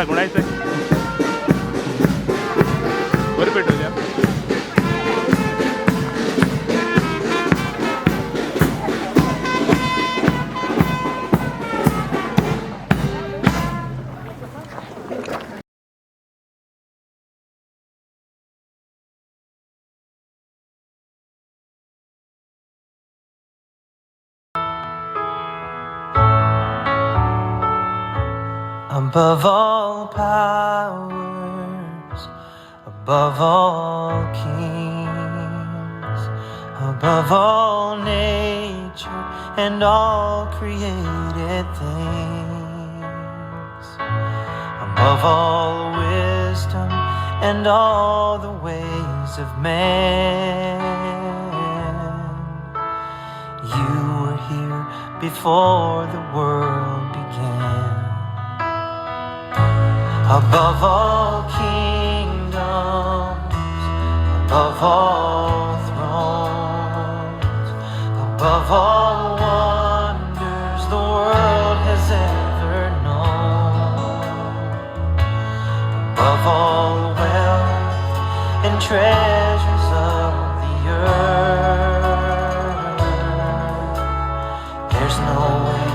गुणायचं. बरं, पेटवल्या. Above all powers, above all kings, above all nature and all created things, above all wisdom and all the ways of man, you were here before the world began. Above all kingdoms, above all thrones, above all wonders the world has ever known, above all wealth and treasures of the earth, there's no way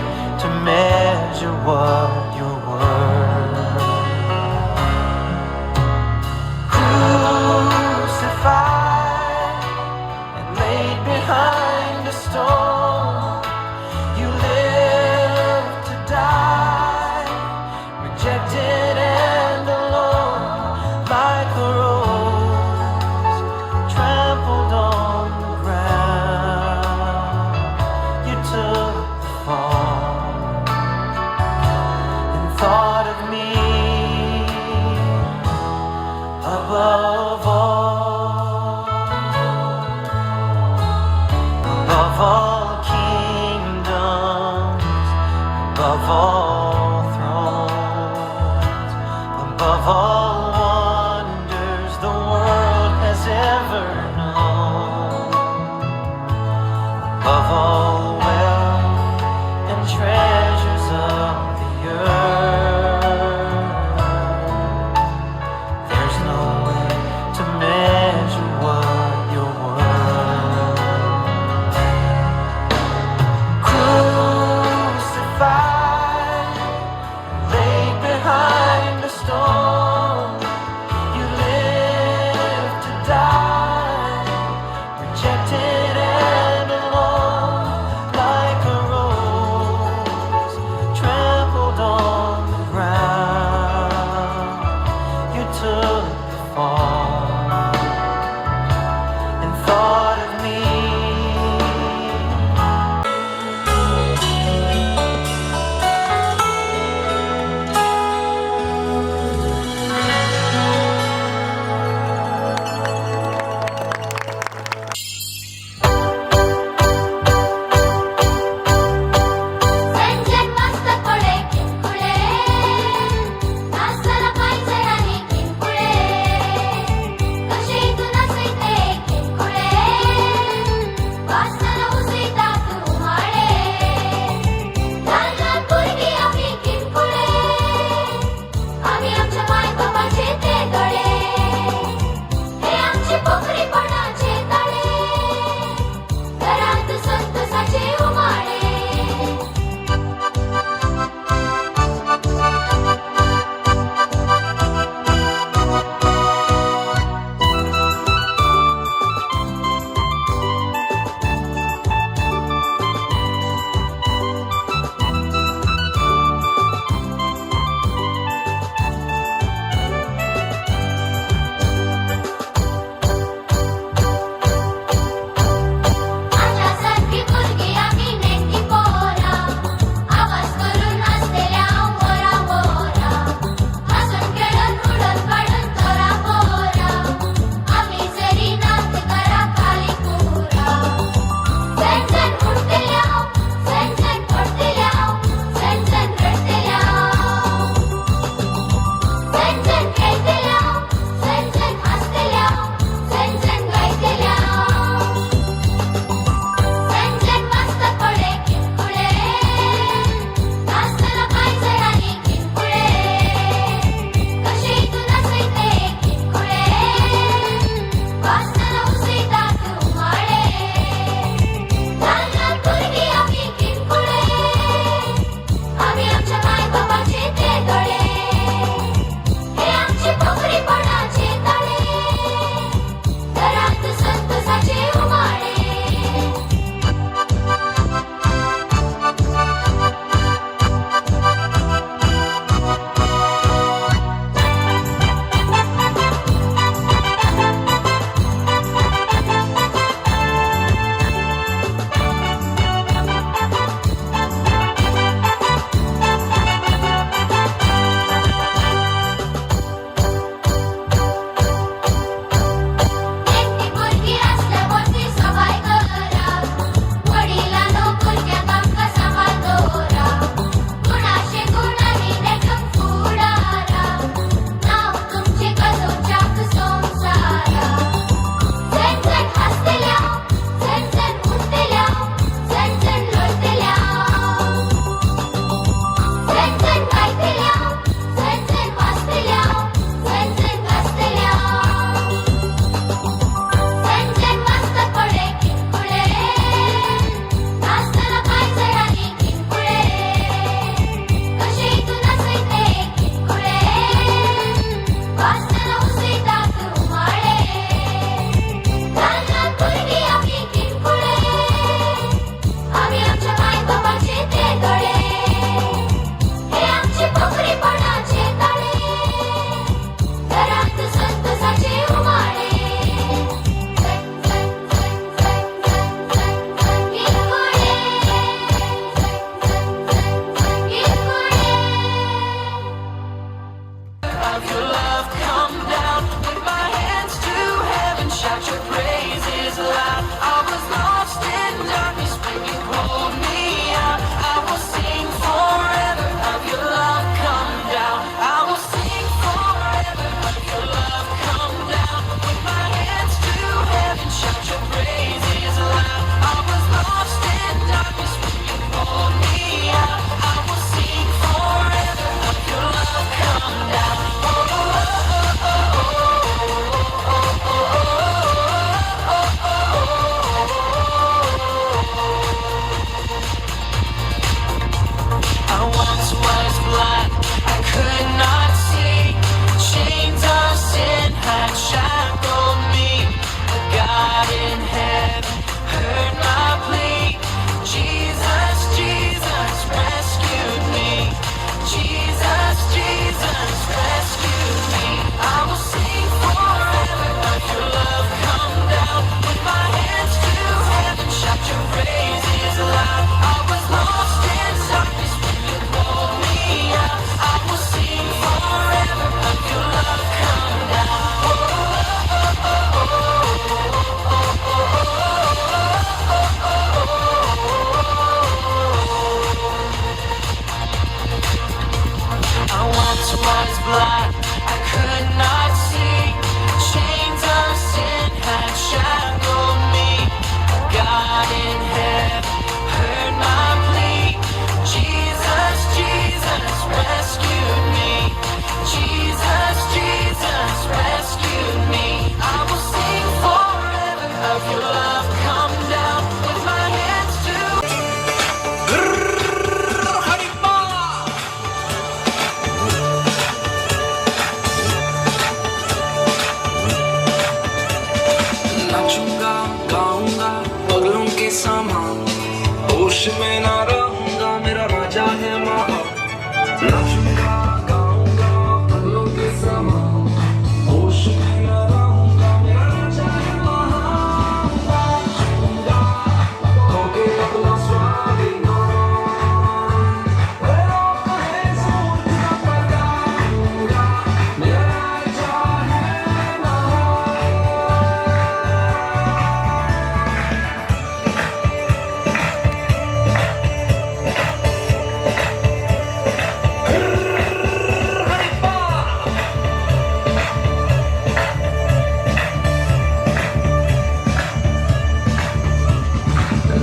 to measure what you're worth. Crucified and laid behind a stone, you lived to die, rejected and alone, like a rose trampled on the ground. You took the fall and thought of me above all, above all kingdoms, above all thrones, above all wonders the world has ever known, above all wealth and treasures of the earth. There's no way to measure what you're worth. Crucified, laid behind a stone, you lived to die, rejected and alone, समा, होश में ना रहूंगा, मेरा राजा है महा। नाचूंगा गाऊंगा पगलों K समा, होश में ना रहूंगा, मेरा राजा है महा। नाचूंगा खोके अपना स्वाभिमान, लोग है सूरत का पकाऊंगा, मेरा राजा है महा।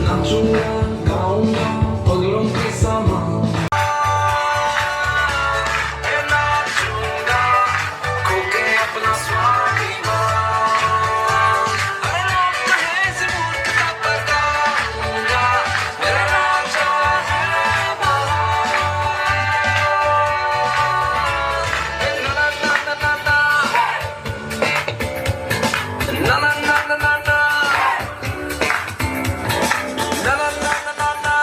नाचूंगा गाऊंगा पगलों के समा, नाचूंगा खोके अपना स्वाभिमान, अरे लोग कहे इस मूर्ख का पकाऊंगा, मेरा राजा है महान। ना ना ना ना ना ना ना ना ना ना ना ना ना ना ना ना।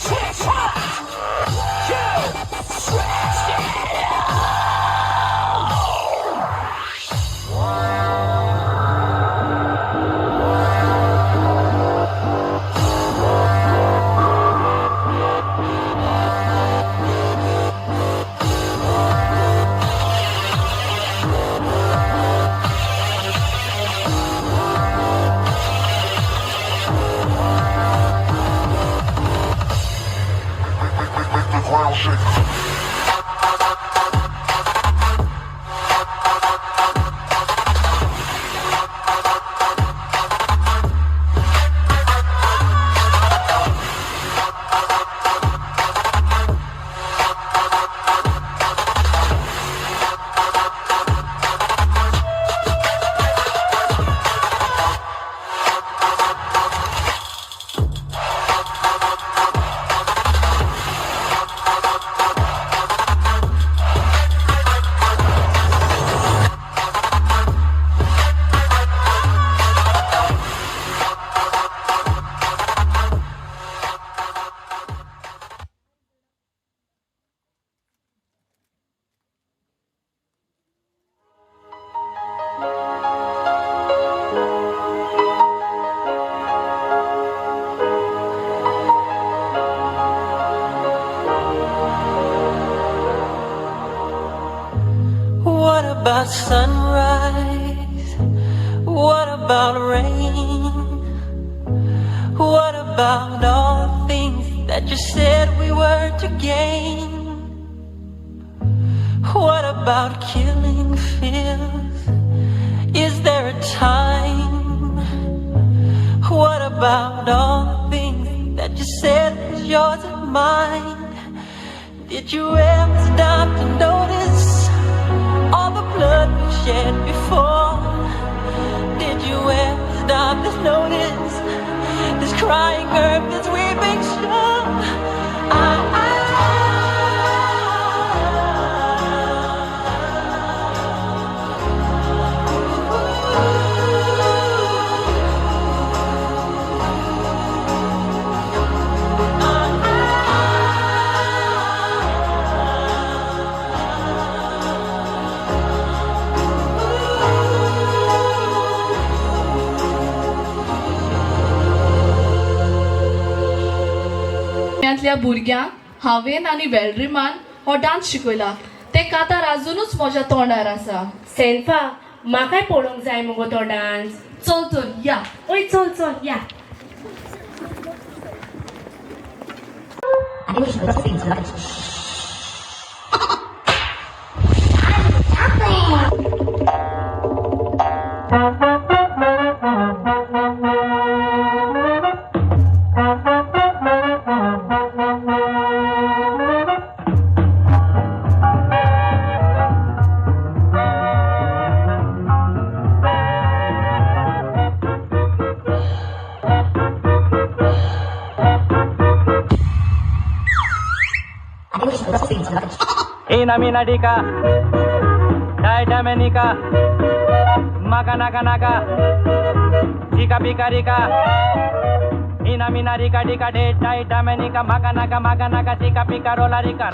Switch hot! What about sunrise? What about rain? What about all the things that you said we were to gain? What about killing fears? Is there a time? What about all the things that you said was yours and mine? Did you ever stop to notice all the blood we shed before? Did you ever stop to notice this crying earth, this weeping shore? गोंयांतल्या भुरग्यांक हांवेन आनी वेलरिमान हो dance शिकयला. ते कातार आजुनूच म्हज्या तोंडार आसा. सेल्फा, म्हाकाय पळोवंक जाय मुगो तो डांस. चल तर या. ओय चल चल या. Ina mina dika, dai damenika, maga naga naga, chika pika rika, ina mina rika dika de dai damenika, maga naga maga naga, chika pika rola rika.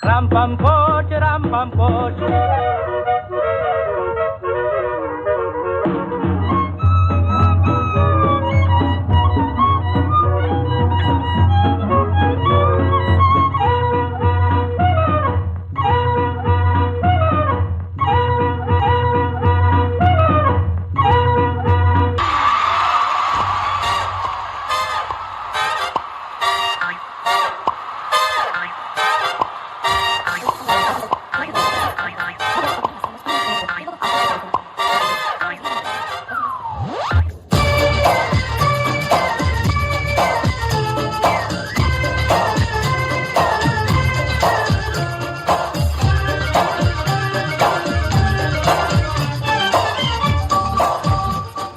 Ram pam poch, ram pam poch.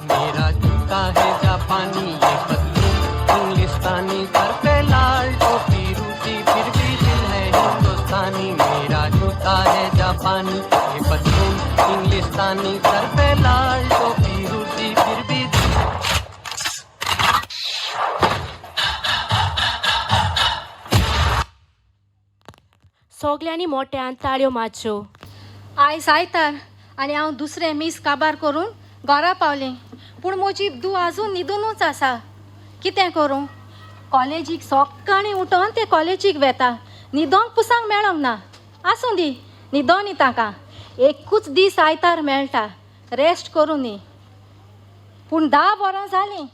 मेरा जूता है जापानी, ये पतलून इंग्लिस्तानी, sir pay लाल टोपी रूसी, फिर भी दिल है हिंदुस्तानी. मेरा जूता है जापानी, ये पतलून इंग्लिस्तानी, सर पे लाल टोपी रूसी, फिर भी. सगल्यांनी मोट्यान ताळयो मारच्यो. आयज आयतार आनी हांव दुसरें मीस काबार करून घरा पावलें, पूण म्हजी धूव आजून न्हिदुनूच आसा. कितें करूं? कॉलेजीक सकाळीं उठोन तें कॉलेजीक वेता, न्हिदोंक पुसांक मेळोंक ना. आसूं दी, न्हिदोनी ताका. एकूच दीस आयतार मेळटा. रेस्ट करूं न्ही. पूण 10 वरां जालीं.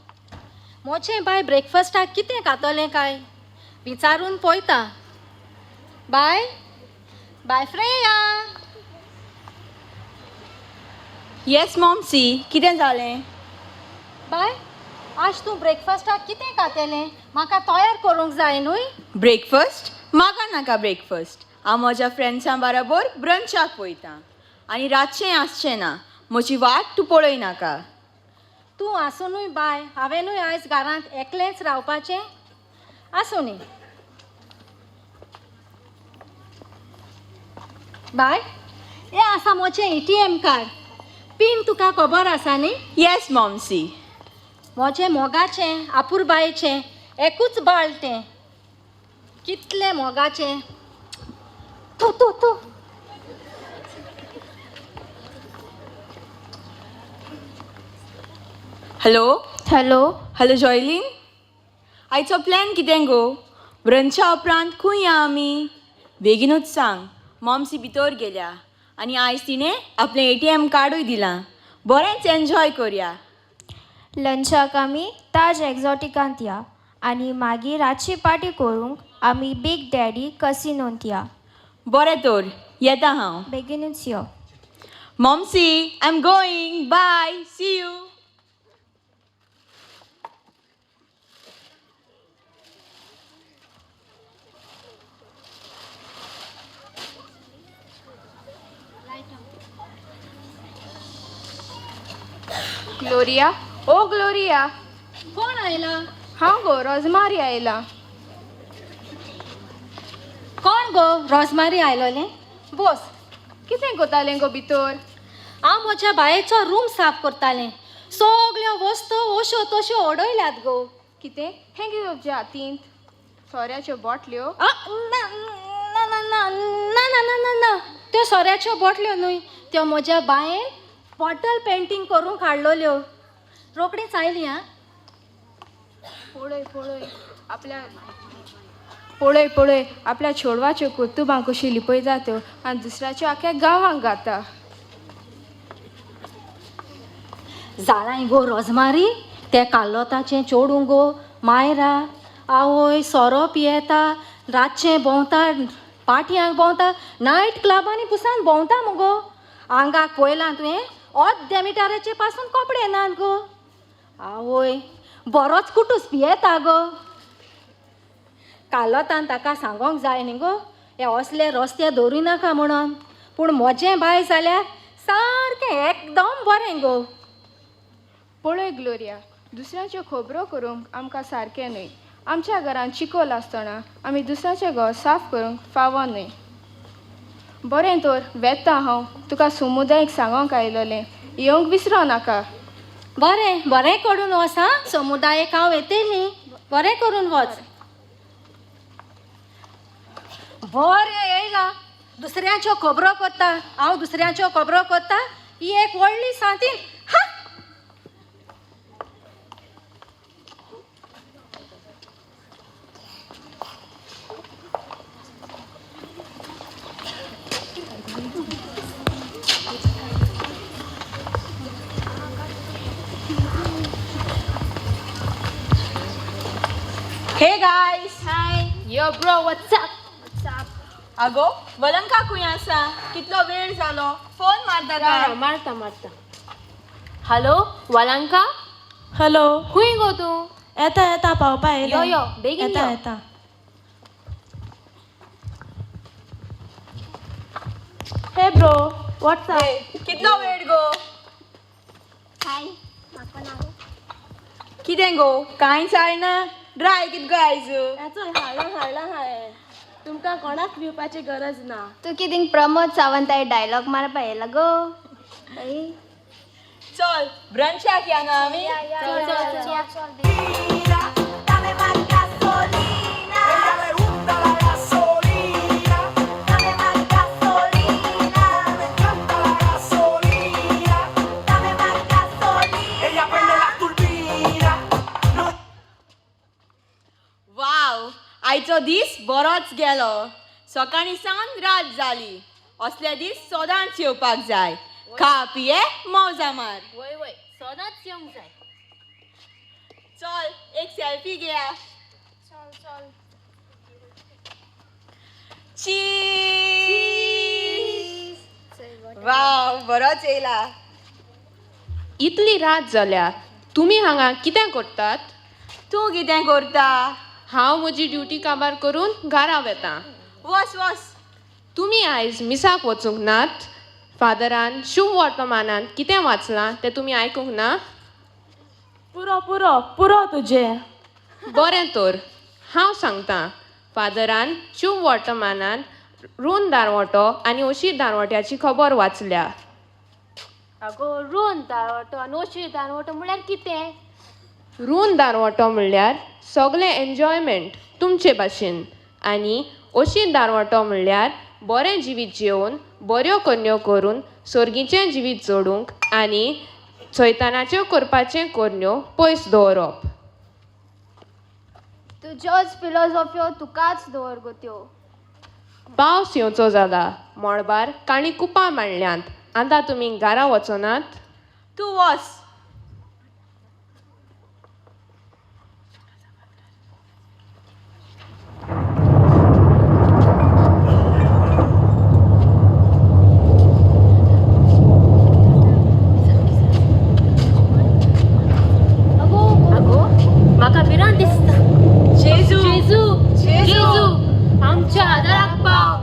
मोचें बाय ब्रेकफास्टाक कितें खातलें काय विचारून पळयता. बाय बाय फ्रेया. येस मॉमसी, कितें जालें? बाय आज तूं ब्रेकफास्टाक कितें खातलें? म्हाका तयार करूंक जाय न्हय. ब्रेकफास्ट? म्हाका नाका ब्रेकफास्ट. हांव म्हज्या फ्रेंड्सां बराबर ब्रंचाक वयता आनी रातचें आसचें ना. म्हजी वाट तूं पळय नाका. तूं आसुनूय बाय, हांवेंनूय आयज घरांत एकलेंच रावपाचें. आसूं न्ही. बाय हें आसा म्हजें ATM card. Pin तुका खबर आसा न्ही? येस मॉमसी. म्हजें मोगाचें आपुरबायेचें एकूच बाळ तें. कितलें मोगाचें. तूं तूं तूं हॅलो. हॅलो. हॅलो जॉयलीन, आयचो प्लॅन कितें गो? ब्रंचा उपरांत खंय या आमी? बेगीनूच सांग. मॉमसी भितर गेल्या आनी आयज तिणें आपलें ATM कार्डूय दिलां. बरेंच एन्जॉय करया. लंचाक आमी ताज एक्झॉटिकांत या आनी मागीर रातची पार्टी करूंक आमी बीग डॅडी कसिनोंत या. बरें तर येता हांव. बेगीनूच यो. मॉमसी, I am going. Bye, see you. Gloria, O Gloria. कोण आयला? हांव गो रोजमारी आयला. कोण गो रोजमारी आयलोलें? बोस. कितें कोतालें गो भितर? हांव म्हज्या बायेचो रूम साफ करतालें. सगल्यो वस्तू अश्यो तश्यो उडयल्यात गो. कितें हें कितें तुज्या हातींत? सोऱ्याच्यो बोटल्यो? ना ना ना ना ना ना ना ना ना, त्यो सोऱ्याच्यो बोटल्यो न्हय, त्यो म्हज्या बायेन बॉटल पेंटींग करूंक हाडलोल्यो. रोखडीच आयली. आं पळय पळय आपल्या पळय पळय आपल्या चेडवाच्यो कर्तुबां कशी लिपयता त्यो आनी दुसऱ्याच्यो आख्या गांवांक गाता. जाणाय गो रोजमारी, तें कालोताचें चेडूं गो मायरा. आवय सोरो पियेता, रातचें भोंवता, पाटयांक भोंवता, नायट क्लबांनी पुसान भोंवता मुगो. आंगाक पळयलां तुवें? अर्द्या मिटराचे पासून कपडे नात गो. आवय बरोच कुटूस पियेता गो. कालोतान ताका सांगोंक जाय न्ही गो, हे असले रस्ते दवरूय नाका म्हणून. पूण म्हजें बाय जाल्यार सारकें एकदम बरें गो. पळय ग्लोरिया, दुसऱ्याच्यो खबरो करूंक आमकां सारकें न्हय. आमच्या घरांत चिकोल आसतना आमी दुसऱ्याचें घर साफ करूंक फावो न्हय. बरें तर वेता हांव. तुका समुदायक सांगोंक आयलोलें, येवंक विसरो नाका. बरें बरें करून वच आं. समुदायेक हांव येतली. बरें करून वच. बरें येयला. दुसऱ्यांच्यो खबरो करता, हांव दुसऱ्यांच्यो खबरो करता. ही एक व्हडली सांतीन. हा. Hey guys. Hi. Yo bro, what's up? आगो वलंका खंय आसा? कितलो वेळ जालो, फोन मारता काय? मारता मारता. हॅलो वलंका. हॅलो. खंय गो तूं? येता येता, पावपा येयलें. यो यो बेगीन येता यो. येता. हे ब्रो, व्हॉट्सअप? कितलो वेळ गो? हाय. कितें गो, कांय जायना? ड्राय कित गो आयज? हाडलां हाडलां हांवें. तुमकां कोणाक भिवपाची गरज ना. तूं कितें प्रमोद सावंत डायलॉग मारपा येयला गो? चल ब्रंचाक या ना आमी. वाव, आयचो दीस बरोच गेलो. सकाळीं सावन रात जाली. असले दीस सदांच येवपाक जाय. खा पिये मौजा मार. वय वय, सदांच येवंक जाय. चल एक सेल्फी घेया. चल चल. चीज. वाव, बरोच येयला. इतली रात जाल्या, तुमी हांगा कितें करतात? तूं कितें करता? हांव म्हजी ड्युटी काबार करून घरा वेतां. वस वस. तुमी आयज मिसाक वचूंक नात? फादरान शुभ वर्तमानान कितें वाचलां तें तुमी आयकूंक ना? पुरो पुरो पुरो तुजें. बरें तर हांव सांगतां. फादरान शुभ वर्तमानान रूंद दारवटो आनी अशीर दारवट्याची खबर वाचल्या. आगो, रूंद दारवटो आनी अशीर दारवटो म्हळ्यार कितें? रूंद दारवटो म्हणल्यार सगळें एन्जॉयमेंट तुमचे भाशेन, आनी अशीर दारवटो म्हणल्यार बरें जिवीत जिवन बऱ्यो करण्यो करून सर्गीचें जिवीत जोडूंक आनी सैतानाच्यो करपाचें करण्यो पयस दवरप. तुज्योच फिलोजोफ्यो तुकाच दवर गो त्यो. पावस येवचो जाला, मळबार काणी कुपां मांडल्यांत. आतां तुमी घरा वचनात? तूं वस. आगो, म्हाका भिरांत दिसता. जेजू, जेजू, जेजू, जेजू आमच्या आदाराक पाव.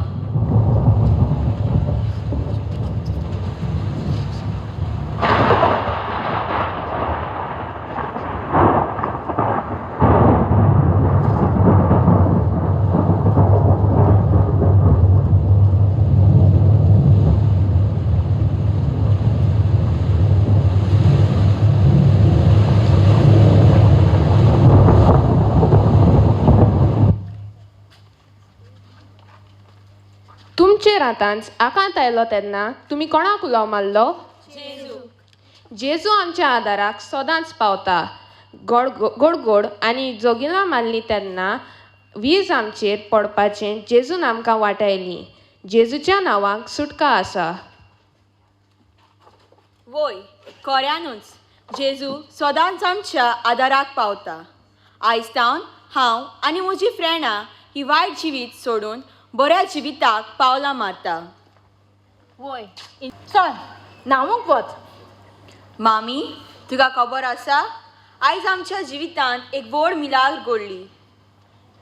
तुमचेर आतांच आकांत आयलो तेन्ना तुमी कोणाक उलो मारलो? जेजू आमच्या आदाराक सदांच पावता. गोड गोड गोड आनी जोगिलां मारलीं तेन्ना वीज आमचेर पडपाचें जेजून आमकां वाटायली. जेजूच्या नांवाक सुटका आसा. वय, खऱ्यानूच जेजू सदांच आमच्या आदाराक पावता. आयज तावन हांव आनी म्हजी फ्रेंडां ही वायट जिवीत सोडून बऱ्या जिविताक पावलां मारता. वय. चल न्हावूंक वच. मामी, तुका खबर आसा, आयज आमच्या जिवितांत एक व्हड मिलाग्र घडली.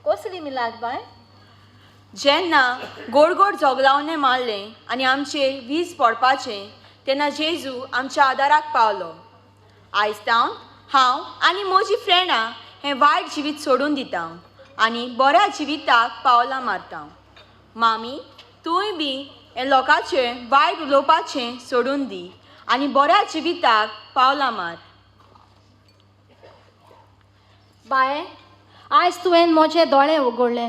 कसली मिलाग्र बाय? जेन्ना गोड गोड जोगलावणें मारलें आनी आमचेर वीज पडपाचें तेन्ना जेजू आमच्या आदाराक पावलो. आयज तावन हांव आनी म्हजी फ्रेंडां हें वायट जिवीत सोडून दिता आनी बऱ्या जिविताक पावलां मारता. मामी, तूंय बी हें लोकांचें वायट उलोवपाचें सोडून दी आनी बऱ्या जिविताक पावलां मार. बाये, आयज तुवें म्हजे दोळे उगडले.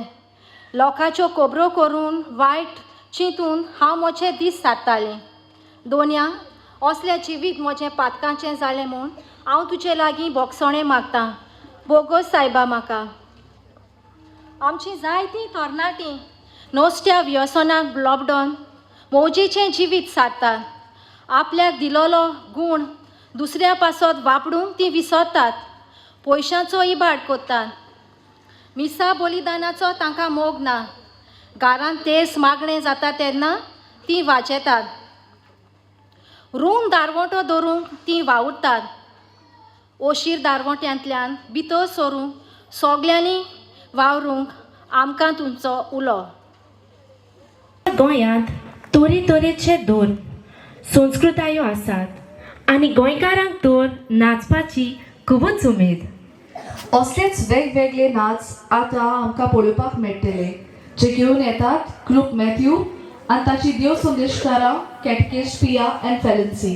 लोकांच्यो खबरो करून वायट चिंतून हांव म्हजे दीस सारतालें. दोनया, असलें जिवीत म्हजें पातकांचें जालें म्हूण हांव तुजे लागीं भोगसणें मागतां. बोगोस सायबा म्हाका. आमचीं जायतीं तरणाटीं नोस्ट्या व्यसनाक लॉकडावन मौजेचें जिवीत सारतात. आपल्याक दिलोलो गूण दुसऱ्या पासत वापरूंक तीं विसरतात. पयशांचो इबाड करतात. मिसा बलिदानाचो तांकां मोग ना. घरांत तेज मागणें जाता तेन्ना तीं वाजेतात. रूंद दारवंटो धरूंक तीं वावुरतात. ओशीर दारवंट्यांतल्यान भितर सरूंक सगल्यांनी वावरूंक आमकां तुमचो उलो. गोंयांत तरेतरेचे धर्म संस्कृतायो आसात आनी गोंयकारांक तर नाचपाची खुबूच उमेद. असलेच वेगवेगळे नाच आतां आमकां पळोवपाक मेळटले, जे घेवन येतात ग्रूप मॅथ्यू आनी ताची देव संदेशकारां कॅटकेश पिया अँड फेलन्सी.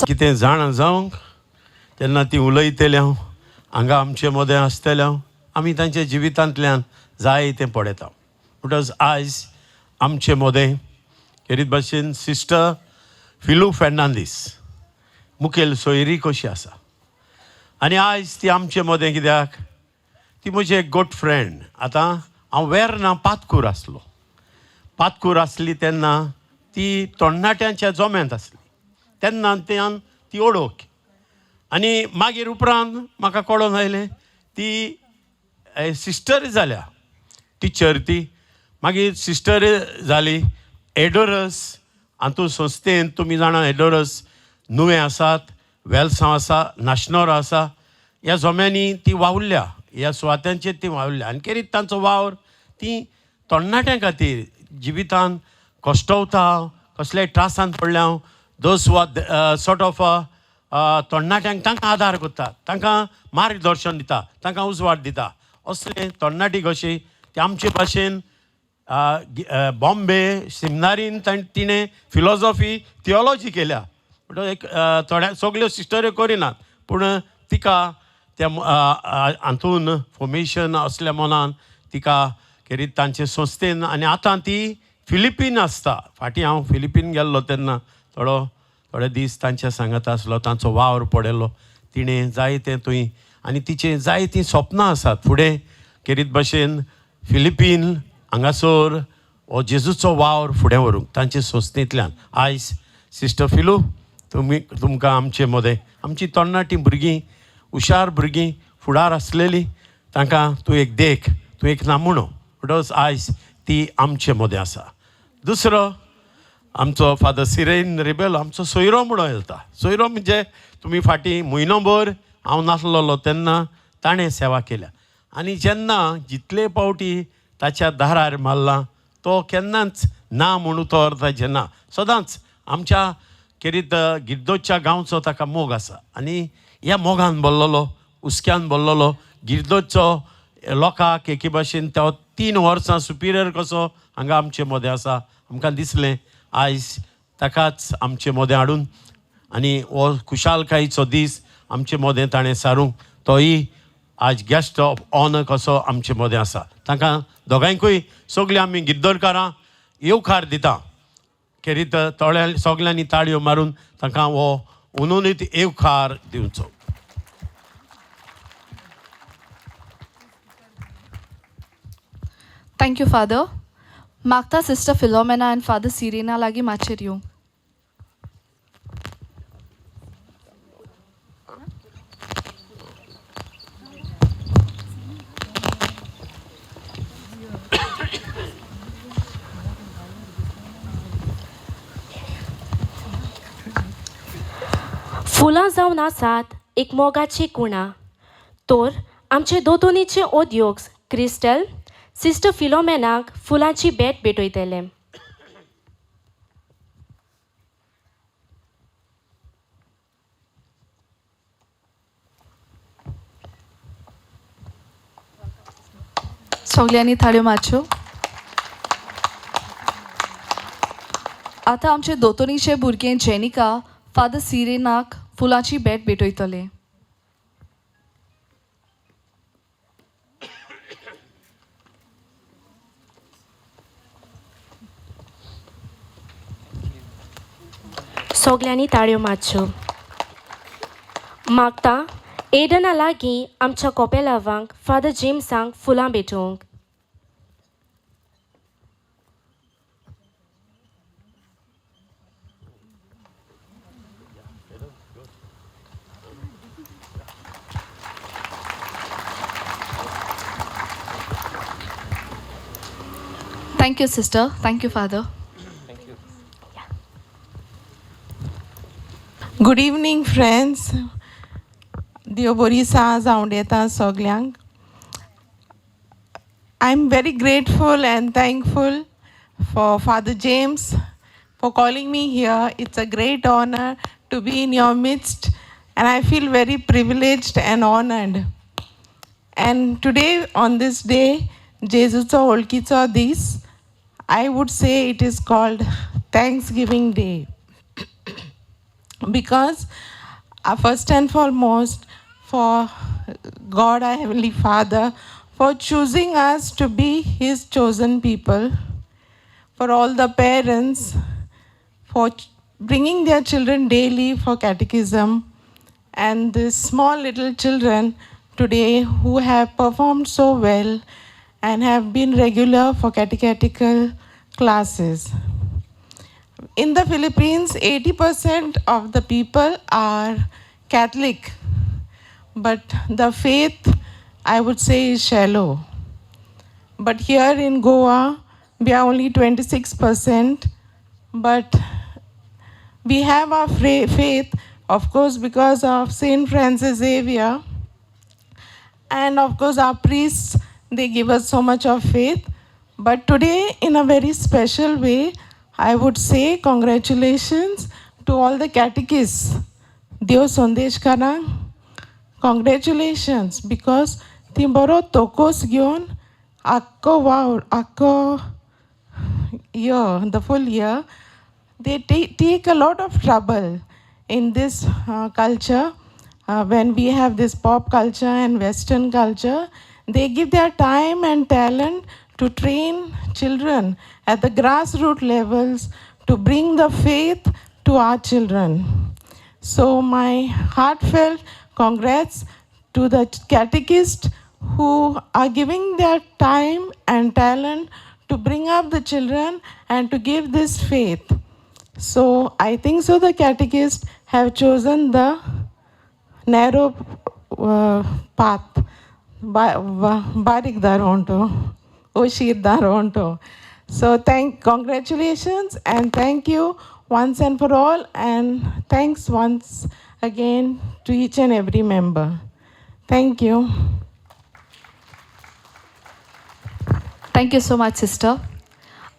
कितें जाणा जावंक तेन्ना ती उलयतले हांव हांगा आमचे मदें आसतले हांव आमी तांच्या जिवितांतल्यान जाय तें पळयता. म्हणटच आयज आमचे मदें खेरीत भाशेन सिस्टर फिलू फेर्नांदीस मुखेल सोयरी कशी आसा आनी आयज ती आमचे मदें कित्याक ती म्हजी एक गुड फ्रेंड. आतां हांव वेर्ना पातकूर आसलो, पातकूर आसली तेन्ना ती तरणाट्यांच्या जोम्यांत आसली तेन्ना त्यान ती ओळख आनी मागीर उपरांत म्हाका कळोन आयलें ती सिस्टर जाल्या टिचर, ती मागीर सिस्टर जाली एडोरस हातूंत संस्थेन तुमी जाणा एडोरस नुवें आसात, वेलसांव आसा, नाशनोरा आसा, ह्या जोम्यांनी ती वावुरल्या, ह्या सुवातांचेर ती वावुरल्या आनी खेरीत तांचो वावर ती तरणाट्यां खातीर जिवितान कश्टवता कसल्याय त्रासान पडल्या हांव those who are sort of तरणाट्यांक तांकां आदार करता, तांकां मार्गदर्शन दिता, तांकां उजवाड दिता असले तरणाटी कशी ती आमचे भाशेन बॉम्बे सिमनारीन तिणें फिलॉजॉफी थियोलॉजी केल्या. म्हणटकच एक थोड्या सगल्यो सिस्टऱ्यो करिनात पूण तिका त्या हातून फॉर्मेशन असल्या मनान तिका खेरीत तांचे संस्थेन आनी आतां ती फिलिपीन आसता. फाटीं हांव फिलिपीन गेल्लो तेन्ना थोडो थोडे दीस तांच्या सांगात आसलो, तांचो वावर पडयलो तिणें जायतें थंय आनी तिचें जायतीं सपनां आसात फुडें खेरीत भाशेन फिलिपीन हांगासर हो जेजूचो वावर फुडें व्हरूंक तांचे संस्थेंतल्यान. आयज सिस्टर फिलू तुमी तुमकां आमचे मदें आमची तरणाटीं भुरगीं हुशार भुरगीं फुडार आसलेली तांकां तूं एक देख, तूं एक नामुणो म्हणटकच आयज ती आमचे मदें आसा. दुसरो आमचो फादर सिरेन रिबेलो आमचो सोयरो म्हणून येता. सोयरो म्हणजे तुमी फाटीं म्हयनोभर हांव नासलेलो तेन्ना ताणें सेवा केल्या आनी जेन्ना जितले पावटी ताच्या दारार मारला तो केन्नाच ना म्हणून तो ताचें ना, सदांच आमच्या खेरीत गिरदोच्या गांवचो ताका मोग आसा आनी ह्या मोगान भरलेलो हुस्क्यान भरलेलो गिरदोचो लोकांक एके भाशेन तो 3 वर्सां सुपिरियर कसो हांगा आमचे मदें आसा. आमकां दिसलें आयज ताकाच आमचे मदें हाडून आनी हो खुशालकायेचो दीस आमचे मदें ताणें सारूंक तोय आज गेस्ट ऑफ ऑनर कसो आमचे मदें आसा. तांकां दोगांयकूय सगळीं आमी गिद्दरकारां येवकार दिता खेरीत थोड्या सगल्यांनी ताळयो मारून तांकां हो उनोनीत येवकार दिवचो. Thank you father. मागता सिस्टर फिलोमेना आनी फादर सिरिना लागीं माचयेर येवंक. फुलां जावन आसात एक मोगाची कुणा, तर आमचे दोतोनीचे अध्यक्ष क्रिस्टल सिस्टर फिलोमेनाक फुलांची भेट भेटयतले. सगल्यांनी थाळ्यो मारच्यो. आतां आमचे दोतोनीचे भुरगें जेनिका फादर सिरेनाक फुलांची भेट भेटयतले. सगल्यांनी ताळयो मारच्यो. मागता एडना लागीं आमच्या कोपेलावांक फादर जेम्सांक फुलां भेटोवंक. Thank you sister, thank you father. Good evening friends. देव बरी साज आवडटा सगल्यांक. I am very grateful and thankful for Father James for calling me here. It's a great honour to be in your midst and I feel very privileged and honoured. And today on this day, जेजूचो वळखीचो दीस, I would say it is called Thanksgiving Day. Because first and foremost, for God, our Heavenly Father, for choosing us to be His chosen people, for all the parents, for bringing their children daily for catechism, and the small little children today who have performed so well and have been regular for catechetical classes. In the Philippines, 80% of the people are Catholic, but the faith, I would say, is shallow. But here in Goa, we are only 26%, but we have our faith, of course, because of Saint Francis Xavier, and of course our priests, they give us so much of faith. But today, in a very special way, I would say congratulations to all the catechists. देव संदेशकारांक congratulations, because ती बरो तोकोस घेवन आख्खो वावर, आख्खो year, the full year, they take a lot of trouble in this culture. When we have this pop culture and Western culture, they give their time and talent to train children at the grassroots levels to bring the faith to our children. So my heartfelt congrats to the catechists who are giving their time and talent to bring up the children and to give this faith. So I think so the catechists have chosen the narrow path. बारीक दार ओशीर दार. So congratulations and thank you once and for all, and thanks once again to each and every member. Thank you. Thank you so much sister.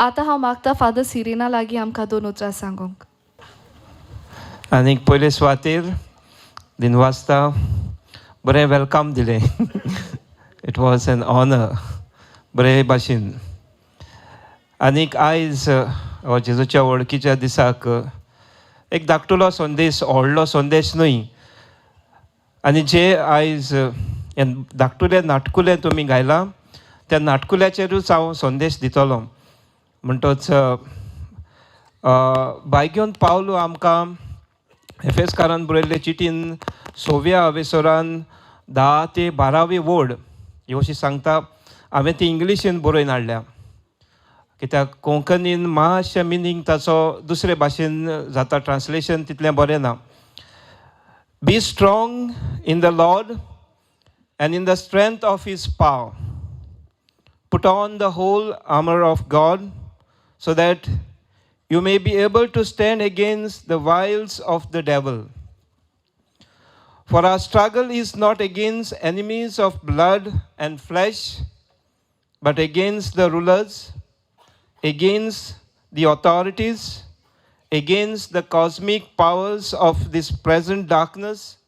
आतां हांव मागता father सिरिना लागीं आमकां दोन उतरां सांगूंक. आनीक पयले सुवातेर दिनवासता, बरें welcome दिलें. It was an honour. बरे भाशेन. आनीक आयज जेजूच्या वळखीच्या दिसाक एक धाकटुलो संदेश, व्हडलो संदेश न्हय, आनी जे आयज हें धाकटुलें नाटकुलें तुमी गायलां त्या नाटकुल्याचेरूच हांव संदेश दितलो. म्हणटच बायगेवन पावलो आमकां एफेसकारान बरयल्ले चिटीन सव्या अवेसरान 10 ते 12वी वोर्ड ही अशी सांगता. हांवें ती इंग्लिशीन बरोवन हाडल्या कित्याक कोंकणीन मातशें मिनींग ताचो दुसरे भाशेन जाता, ट्रान्सलेशन तितलें बरें ना. Be strong in the Lord and in the strength of his power. Put on the whole armour of God so that you may be able to stand against the wiles of the devil. For our struggle is not against enemies of blood and flesh, but against the rulers, against the authorities, against the cosmic powers of this present darkness,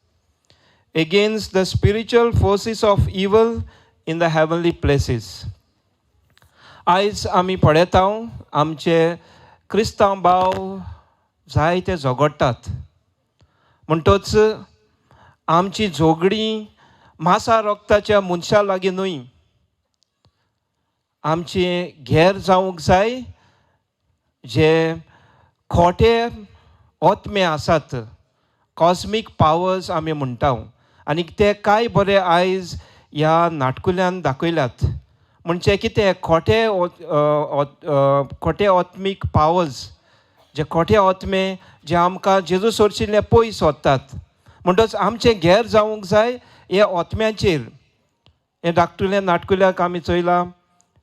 against the spiritual forces of evil in the heavenly places. आयज आमी पळयता, आमचे क्रिस्तांव भाव जायते झगडटात. म्हणटच आमची झगडीं मासा रक्ताच्या मनशा लागीं न्हय, आमचे घेर जावंक जाय जे खोटे आत्मे आसात, कॉस्मीक पावर्स आमी म्हणटा. आनी ते कांय बरे आयज ह्या नाटकुल्यान दाखयल्यात. म्हणजे कितें, खोटे खोटे आत्मीक पावर्स, जे खोटे आत्मे जे आमकां जेजू सोरशिल्ले पयस वतात. म्हणटच आमचें घेर जावंक जाय हे आत्म्याचेर. हे धाकटुल्या नाटकुल्याक आमी चोयलां,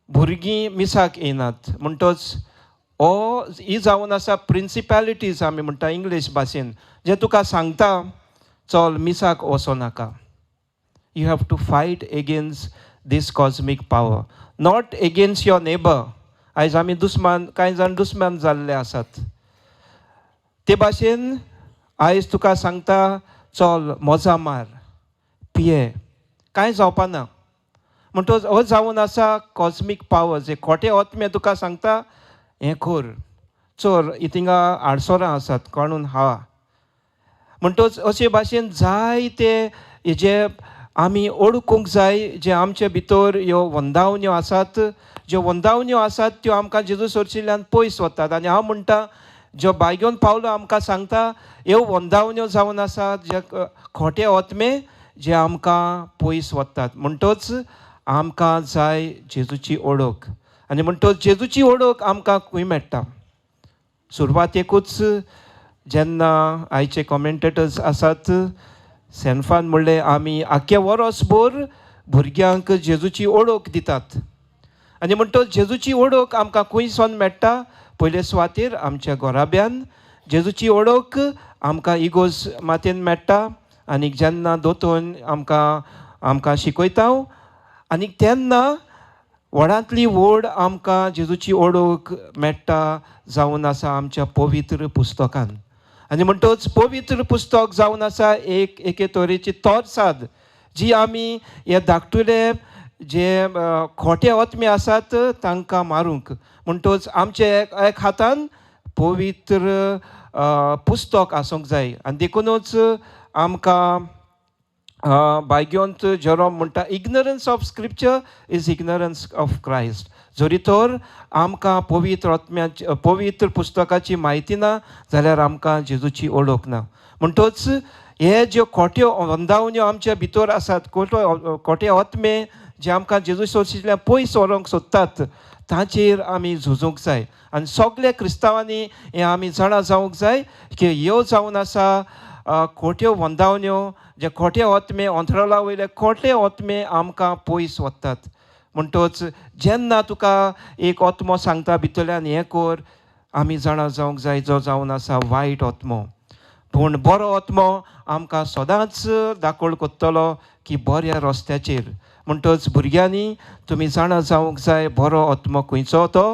भुरगीं मिसाक येनात. म्हणटच हो ही जावन आसा प्रिंसिपॅलिटीज आमी म्हणटा इंग्लीश भाशेन, जे तुका सांगता चल मिसाक वचो नाका. You have to fight against this cosmic power, not against your neighbour. आयज आमी दुस्मान, कांय जाण दुस्मान जाल्ले आसात. ते भाशेन आयज तुका सांगता चल मोजा मार, पिये, कांय जावपा ना. म्हणटच हो जावन आसा कॉस्मीक पावर, जे खोटे आत्मे तुका सांगता हें कर, चोर, थिंगा आडसरां आसात काडून हा. म्हणटच अशे भाशेन जायते जे आमी ओळखूंक जाय, जे आमचे भितर ह्यो वंदावण्यो आसात, ज्यो वंदावण्यो आसात त्यो आमकां जेजू सोरशिल्ल्यान पयस वतात. आनी हांव म्हणटा, ज्यो बायगोन पावलो आमकां सांगता, ह्यो वंदावण्यो जावन आसात जे खोटे आत्मे जे आमकां पयस वतात. म्हणटच आमकां जाय जेजूची ओळख. आनी म्हणटच जेजूची ओळख आमकां खंय मेळटा? सुरवातेकूच जेन्ना आयचे कॉमेंटेटर्स आसात, सेन्फान म्हणलें, आमी आख्खे वरोसभर भुरग्यांक जेजूची ओळख दितात. आनी म्हणटच जेजूची ओळख आमकां खंय सावन मेळटा? पयले सुवातेर आमच्या घराब्यान जेजूची ओळख आमकां इगोज मातयेन मेळटा. आनी जेन्ना दोतोन आमकां आमकां शिकयता आनी तेन्ना व्हडांतली व्हड आमकां जेजूची ओळख मेळटा जावन आसा आमच्या पवित्र पुस्तकान. आनी म्हणटच पवित्र पुस्तक जावन आसा एक एके तरेची तोरसाद, जी आमी हे धाकटुले जे खोटे आत्मे आसात तांकां मारूंक. म्हणटच आमचे एक हातान पवित्र पुस्तक आसूंक जाय. आनी देखुनूच आमकां बायग्योंत जेरोम म्हणटा, ignorance of scripture is ignorance of Christ. जरी तर आमकां पवित्र आत्म्याची, पवित्र पुस्तकाची म्हायती ना जाल्यार आमकां जेजूची ओळख ना. म्हणटच हे ज्यो खोट्यो वंदावण्यो आमच्या भितर आसात, खोट्यो खोटे आत्मे जे आमकां जेजू सोशिल्ल्यान पयस व्हरूंक सोदतात, ताचेर आमी झुजूंक जाय. आनी सगल्या क्रिस्तांवांनी हें आमी जाणा जावंक जाय की ह्यो जावन आसा खोट्यो वंदावण्यो, जे खोटे आत्मे, अंतराळा वयले खोटे आत्मे आमकां पयस वतात. म्हणटच जेन्ना तुका एक आत्मो सांगता भितरल्यान हें कर, आमी जाणा जावंक जाय जो जावन आसा वायट आत्मो. पूण बरो आत्मो आमकां सदांच दाखोवळ करतलो की बऱ्या रस्त्याचेर. म्हणटच भुरग्यांनी तुमी जाणा जावंक जाय बरो आत्मो खंयचो तो.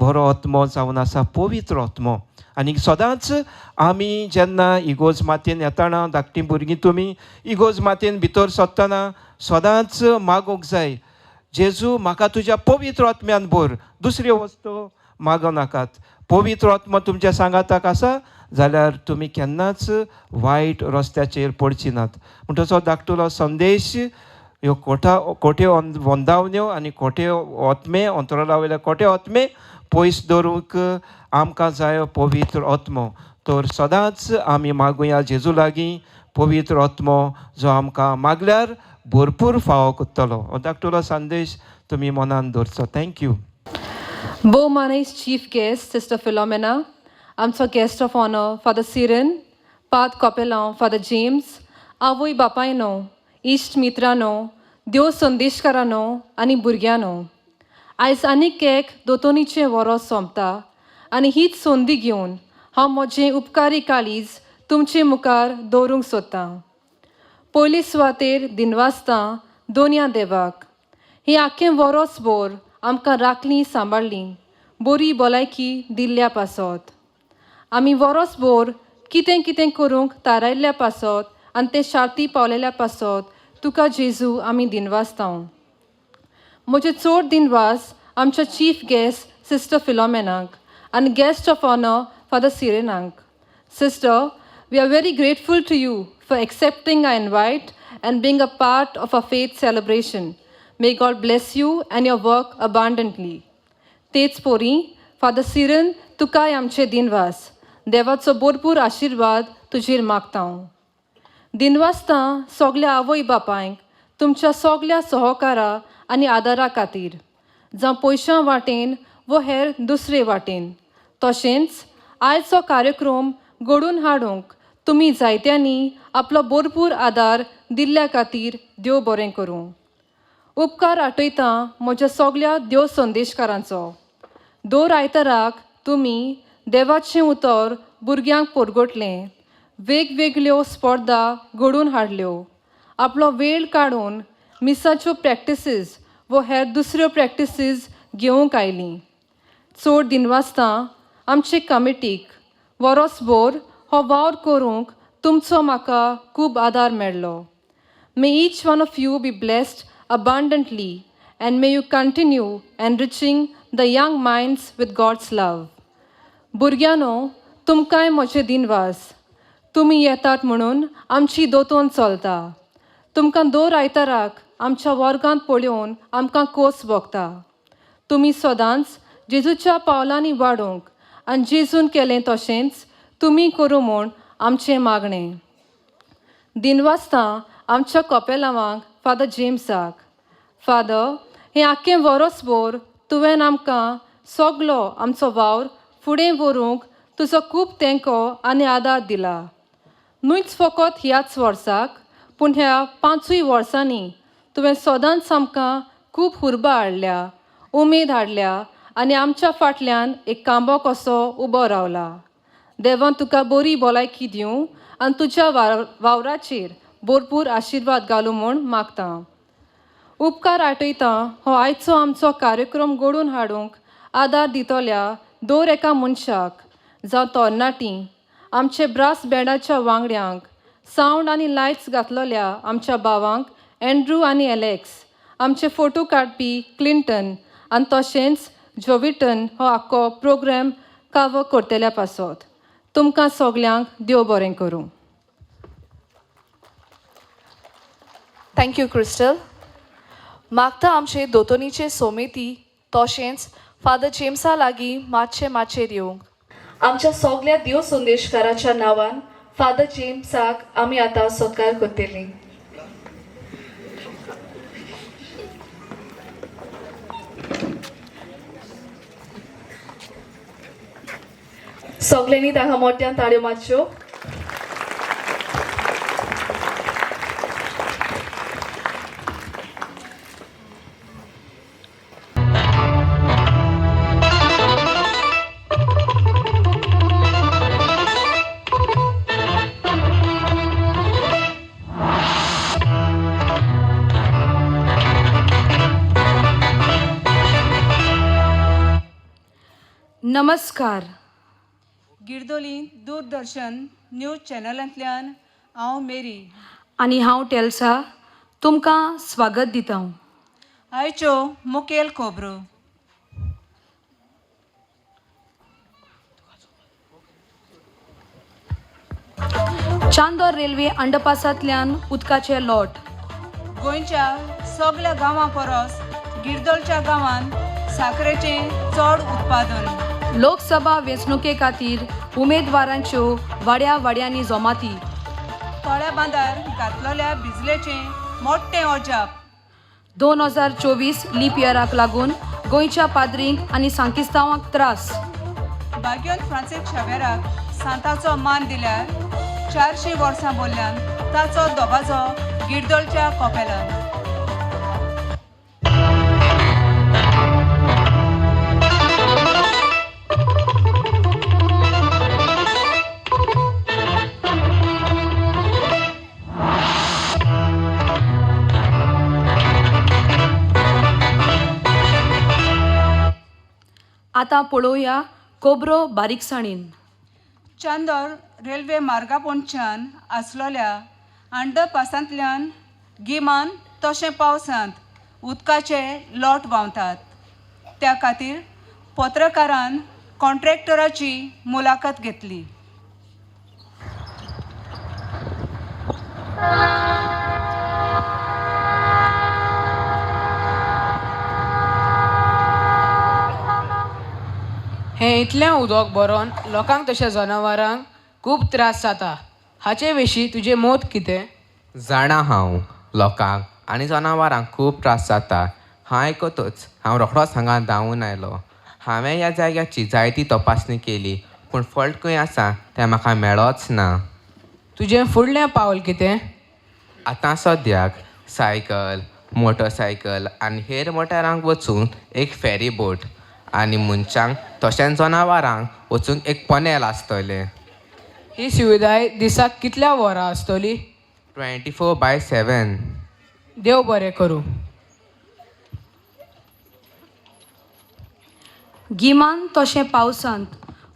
बरो आत्मो जावन आसा पवित्र आत्मो. आनी सदांच आमी जेन्ना इगोज मातयेन येताना, धाकटीं भुरगीं तुमी इगोज मातयेन भितर सरतना सदांच मागूंक जाय, जेजू म्हाका तुज्या पवित्र आत्म्यान भर, दुसऱ्यो वस्तू मागो नाकात. पवित्र आत्मो तुमच्या सांगाताक आसा जाल्यार तुमी केन्नाच वायट रस्त्याचेर पडची नात. म्हणटच हो धाकटुलो संदेश, ह्यो कोठा कोट्यो वंदावण्यो आनी कोट्यो आत्मे, अंतराळा वयले कोटे आत्मे पयस दवरूंक आमकां जाय पवित्र आत्मो. तर सदांच आमी मागुया जेजू लागीं पवित्र आत्मो, जो आमकां मागल्यार भरपूर फावो करतलो. हो धाकटुलो संदेश तुमी मनान दवरचो. Thank you. भोवमानेस्त chief guest sister Philomena, आमचो guest of honour father Sirin, पाद कॉपेलांव फादर जेम्स, आवय बापायनो, इश्ट मित्रांनो, देव संदेशकारांनो आनी भुरग्यांनो, आयज आनीक एक दोतोनीचें वरोस सोंपता आनी हीच संदी घेवन हांव म्हजें उपकारी काळीज तुमचे मुखार दवरूंक सोदतां. पयली सुवातेर दिनवासता दोनया देवाक. ही आख्खें वरोस भर आमकां राखली सांबाळ्ळी, बरी भलायकी दिल्ल्या पासत. आमी वरोसभर कितें कितें करूंक थारायल्ल्या पासत आनी तें शार्ती पावलेल्या पासत तुका जेजू आमी दिनवासता. म्हजे चड दिनवास आमच्या चीफ गेस्ट सिस्टर फिलोमेनाक आनी गेस्ट ऑफ ऑनर फादर सिरेनाक. Sister, we are very grateful to you for accepting our invite and being a part of our faith celebration. May God bless you and your work abundantly. तेच पोरी father Siran, तुकाय आमचे दिनवास. देवाचो भरपूर आशिर्वाद तुजेर मागता हांव. दिनवासता सगल्या आवय बापायंक तुमच्या सगल्या सहकारा आनी आदारा खातीर, जावं पयशां वाटेन वो हेर दुसरे वाटेन. तशेंच आयचो कार्यक्रम घडोवन हाडूंक तुमी जायत्यांनी आपलो भरपूर आदार दिल्ल्या खातीर देव बरें करूं. उपकार आठयता म्हज्या सगल्या देव संदेशकारांचो. दर आयताराक तुमी देवाचें उतर भुरग्यांक परगटलें, वेगवेगळ्यो स्पर्धा घडोवन हाडल्यो, आपलो वेळ काडून मिसाच्यो प्रॅक्टिसीस वो हेर दुसऱ्यो प्रॅक्टिसीस घेवंक आयलीं. चड दिनवासता आमचे कमिटीक. वरोसभर हो वावर करूंक तुमचो म्हाका खूब आदार मेळ्ळो. May each one of you be blessed abundantly and may you continue enriching the young minds with God's love. भुरग्यांनो, तुमकांय म्हजे दिनवास. तुमी येतात म्हणून आमची दोतोन चलता. तुमकां दर आयताराक आमच्या वर्गांत पळोवन आमकां खोस भोगता. तुमी सदांच जेजूच्या पावलांनी वाडोवंक आनी जेजून केलें तशेंच तुमी करूं म्हूण आमचें मागणें. दिनवासता आमच्या कपेलावांक फादर जेम्साक. फादर, हें आख्खें वरोसभर तुवें आमकां सगलो आमचो वावर फुडें व्हरूंक तुजो खूब तेंको आनी आदार दिला. न्हूच फकत ह्याच वर्साक, पूण ह्या 5 वर्सांनी तुवें सदांच आमकां खूब हुर्बा हाडल्या, उमेद हाडल्या आनी आमच्या फाटल्यान एक कांबो कसो उबो रावला. देवान तुका बरी भलायकी दिवं आनी तुज्या वावराचेर भरपूर आशिर्वाद घालूं म्हूण मागता. उपकार आठयता हो आयचो आमचो कार्यक्रम घडोवन हाडूंक आदार दितल्या दर एका मनशाक, जावं तरणाटीं, आमचे ब्रास बँडाच्या वांगड्यांक, सावंड आनी लायट्स घातलेल्या आमच्या भावांक एंड्रू आनी एलेक्स, आमचे फोटो काडपी क्लिंटन आनी तशेंच जोविटन हो आख्खो प्रोग्राम कावर करतल्या पासत. तुमकां सगल्यांक देव बरें करूं. Thank you crystal. मागता आमचे दोतोनीचे सोमेती तशेंच फादर जेम्सा लागीं मातशें मातशें येवंक. आमच्या सगल्या देव संदेशकाराच्या नांवान फादर जेम्साक आमी आतां सत्कार करतलीं. सगल्यांनी ताका मोठ्यान ताळयो मारच्यो. नमस्कार. गिरदोली दूरदर्शन न्यूज चॅनलांतल्यान हांव मेरी आनी हांव टेल्सा तुमकां स्वागत दिता. आयच्यो मुखेल खबरो. चांदोर रेल्वे अंडरपासांतल्यान उदकाचे लोट. गोंयच्या सगल्या गांवां परस गिरदोलच्या गांवांत साखरेचें चड उत्पादन. लोकसभा वेंचणुके खातीर उमेदवारांच्यो वाड्या वाड्यांनी जमाती. तळ्या बांदार घातलेल्या बिजलेचें मोठें अजाप. 2024 लीप इयराक लागून गोंयच्या पाद्रींक आनी सांकिस्तांवांक त्रास. बाग्योन फ्रांसीस शावेराक सांताचो मान दिल्यार 400 वर्सां बोल्ल्यान ताचो दबाजो गिरदोलच्या कपेलान. आतां पळोवया खबरो बारीकसाणीन. चांदोर रेल्वे मार्गापोंडच्यान आसलोल्या अंडरपासांतल्यान गिमान तशें पावसांत उदकाचे लोट व्हांवतात. त्या खातीर पत्रकारान कॉन्ट्रॅक्टराची मुलाखत घेतली. हें इतलें उदक भरोन लोकांक तशें जनावरांक खूब त्रास जाता. हाचे विशीं तुजें मत कितें? जाणा हांव, लोकांक आनी जनावरांक खूब त्रास जाता. हांव आयकतच हांव रोखडोच हांगा धांवून आयलो. हांवें ह्या जाग्याची जायती तपासणी केली, पूण फॉल्ट खंय आसा तें म्हाका मेळोच ना. तुजें फुडलें पावल कितें? आतां सद्याक सायकल, मोटरसायकल आनी हेर मोटारांक वचूंक एक फेरी बोट आनी मनशांक तशेंच जनावरांक वचूंक एक पनेल आसतलें. ही सुविधाय दिसाक कितल्या वरां आसतली? 24/7. देव बरें करूं. गिमान तशें पावसांत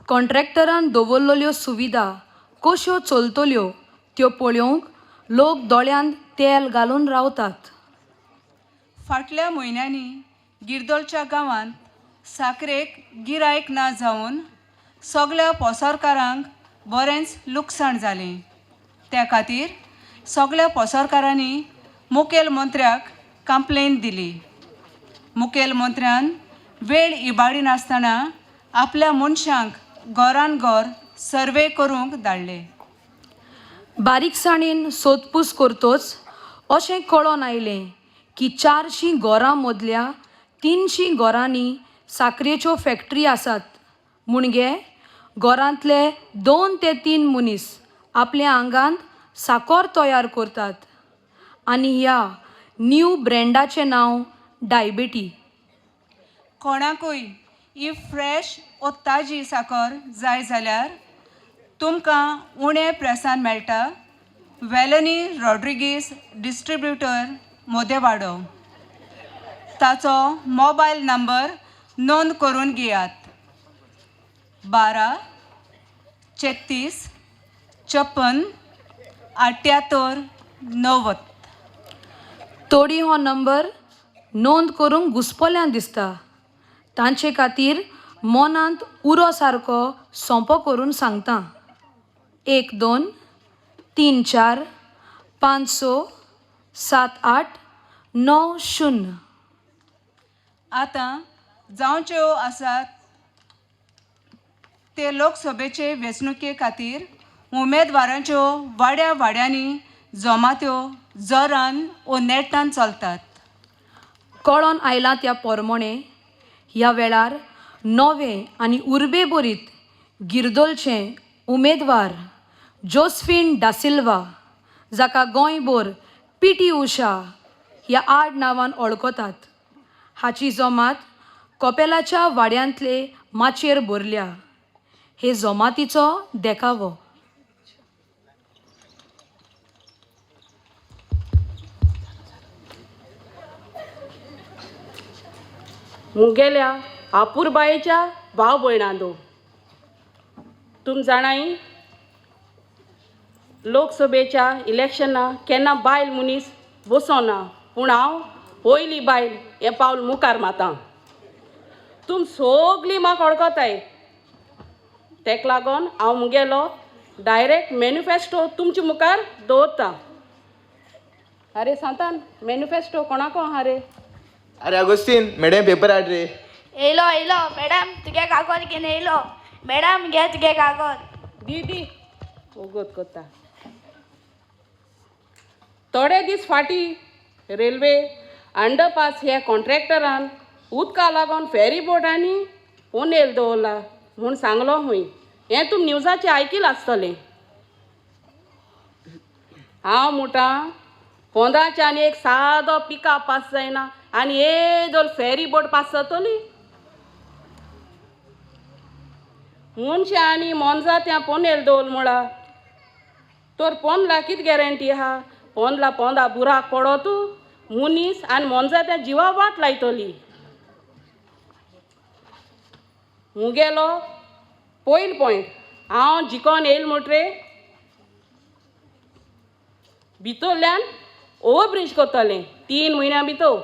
कॉन्ट्रॅक्टरान दवरलेल्यो सुविधा कश्यो चलतल्यो त्यो पळोवंक लोक दोळ्यांत तेल घालून रावतात. फाटल्या म्हयन्यांनी गिरदोलच्या गांवांत साकरेक गिरायक ना जावन सगल्या पोसरकारांक बरेंच लुकसाण जालें. त्या खातीर सगल्या पोसरकारांनी मुखेलमंत्र्याक कंप्लेन दिली. मुखेलमंत्र्यान वेळ इबाडिनासतना आपल्या मनशांक घरान घर सर्वे करूंक धाडले. बारीकसाणेन सोदपूस करतोच अशें कळोन आयलें की 400 घरां मदल्या 300 घरांनी साकरेच्यो फॅक्टरी आसात. मुणगे घरांतले 2 ते 3 मनीस आपल्या आंगांत साकर तयार करतात आनी ह्या न्यू ब्रँडाचें नांव डायबेटी. कोणाकूय ही फ्रेश ओ ताजी साकर जाय जाल्यार तुमकां उणें प्रेसान मेळटा. वेलनी रॉड्रिगीस डिस्ट्रिब्युटर, मोदेवाडो. ताचो मोबायल नंबर नोंद करून घेयात. 12 36 56 78 90. तोडी हो नंबर नोंद करूंक घुसपोल्यान दिसता. तांचे खातीर मनांत उरो सारको सोंपो करून सांगता. 1 2 3 4 5 6 7 8 9 0. आतां जावच्यो आसात ते लोकसभेचे वेंचणुके खातीर उमेदवारांच्यो वाड्या वाड्यांनी जमात्यो जोरान ओ नेटान चलतात. कळोन आयलां त्या पोरमोणे ह्या वेळार नवे आनी उर्बे भरीत गिरदोलचे उमेदवार जोस्फीन डासिल्वा, जाका गोंयभर पी टी उषा ह्या आड नांवान वळखतात, हाची जमात कोपेलाच्या वाड्यांतले माचयेर भरल्या. हे जमातीचो देखावो. मुगेल्या आपुरबायेच्या भाव भयणांनो, तुम जाणाय लोकसभेच्या इलेक्शनाक केन्ना बायल मनीस बसोना, पूण हांव पयली बायल हें पावल मुखार मारता. तुम सगळीं म्हाका वळखताय, तेका लागून हांव मुगेलो डायरेक्ट मॅनिफेस्टो तुमचे मुखार दवरता. अरे सांतान, मॅनिफेस्टो कोणाको आहा रे? अरे अगोस्तीन, मॅडम पेपर हाड रे. येयलो येयलो मॅडम, तुगे कागद घेवन येयलो. मॅडम घे तुगे कागद. दी दी वगत करता. थोडे दीस फाटीं रेल्वे अंडरपास ह्या कॉन्ट्रॅक्टरान उदका लागून फेरी बोट आनी पोनेल दवरला म्हूण सांगलो हूंय. हें तुमी न्यूजाचेर आयकिलां आसतलें. हांव म्हणटा पोंदाच्यान एक सादो पिकअप पास जायना आनी येदोळ फेरी बोट पास जातली. मनशां आनी मोनजात्यां पोनेल दवर म्हळा तर पोंदला कितें गॅरंटी आहा? पोंदला पोंदा बुराक पडत मनीस आनी मोनजात्यां जिवा वाट लायतली. मुगेलो पयल पॉयंट, हांव जिकोन येयल म्हणटरे भितरल्यान ओवरब्रीज करतलें 3 म्हयन्यां भितर.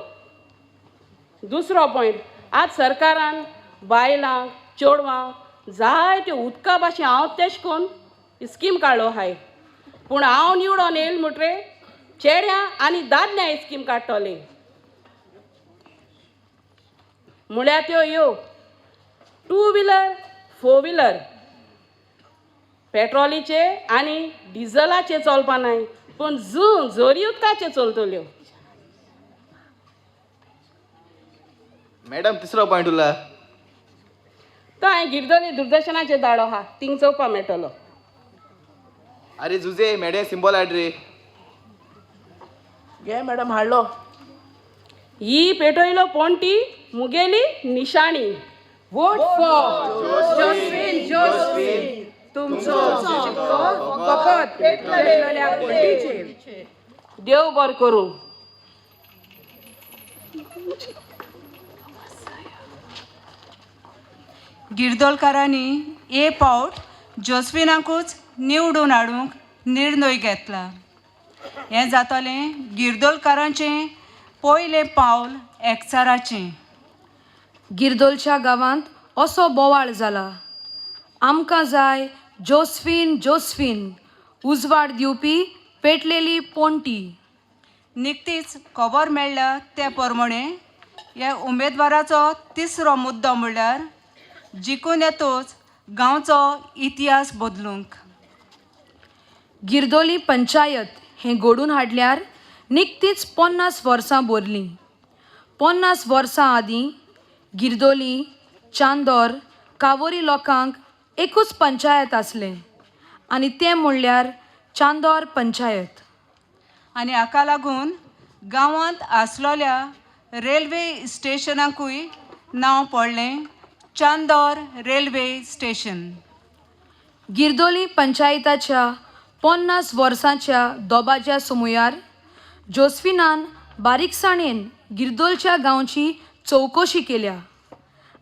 दुसरो पॉयंट, आज सरकारान बायलांक चेडवांक जायत्यो उदका भाशेन हांव तेश कोन्न स्कीम काडलो आहाय, पूण हांव निवडोन येयल म्हणटरे चेड्यां आनी दादल्यां स्कीम काडटलें. म्हळ्यार त्यो ह्यो 2 व्हिलर 4 व्हिलर पेट्रोलीचे आनी डिझलाचे चलपा नाय, पूण जोरी उदकाचे चलतल्यो. मॅडम तिसरो पॉयंट उरला. तो हांवें गिरदोली दूरदर्शनाचेर धाडो आहा, थिंग चोवपा मेळटलो. अरे जुजे मॅडम सिंबॉल हाड रे. घे मॅडम हाडलो. ही पेटयलो पोंटी मुगेली निशाणी. वोट फॉर जोस्फिन जोस्फिन, तुमचो शिक्को फकत पेटलेल्या पोंटीचेर. देव बरें करूं. गिरदोलकारांनी हे पावट जोस्फिनाकूच निवडून हाडूंक निर्णय घेतला. हें जातलें गिरदोलकारांचें पयलें पावल एकचाराचें. गिरदोलच्या गांवांत असो बोवाळ जाला, आमकां जाय जोस्फिन जोस्फिन, उजवाड दिवपी पेटलेली पोंटी. निकतीच खबर मेळ्ळ्या ते प्रमाणे ह्या उमेदवाराचो तिसरो मुद्दो म्हणल्यार जिखून येतोच गांवचो इतिहास बदलूंक. गिरदोली पंचायत हें घडून हाडल्यार निकतीच 50 वर्सां भरलीं. 50 वर्सां आदीं गिरदोली, चांदोर, कावोरी लोकांक एकूच पंचायत आसलें आनी तें म्हणल्यार चांदोर पंचायत. आनी हाका लागून गांवांत आसलोल्या रेल्वे स्टेशनाकूय नांव पडलें चांदोर रेल्वे स्टेशन. गिरदोली पंचायताच्या 50 वर्सांच्या दोबाज्या सुमुयार जोस्फिनान बारीकसाणेन गिरदोलच्या गांवची चवकशी केल्या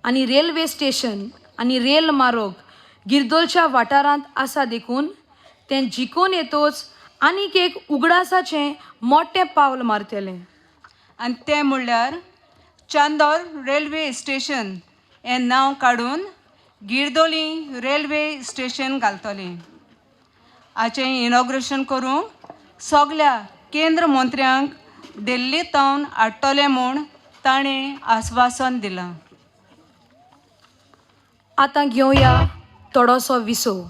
आनी रेल्वे स्टेशन आनी रेल मार्ग गिरदोलच्या वाठारांत आसा देखून तें जिखून येतोच आनीक एक उगडासाचें मोटें पावल मारतलें. आनी तें म्हणल्यार चांदोर रेल्वे स्टेशन हें नांव काडून गिरदोली रेल्वे स्टेशन घालतलें. हाचें इनॉग्रेशन करूंक सगल्या केंद्र मंत्र्यांक दिल्लींत हाडटलें म्हूण ताणें आस्वासन दिलां. आतां घेवया थोडोसो विसव.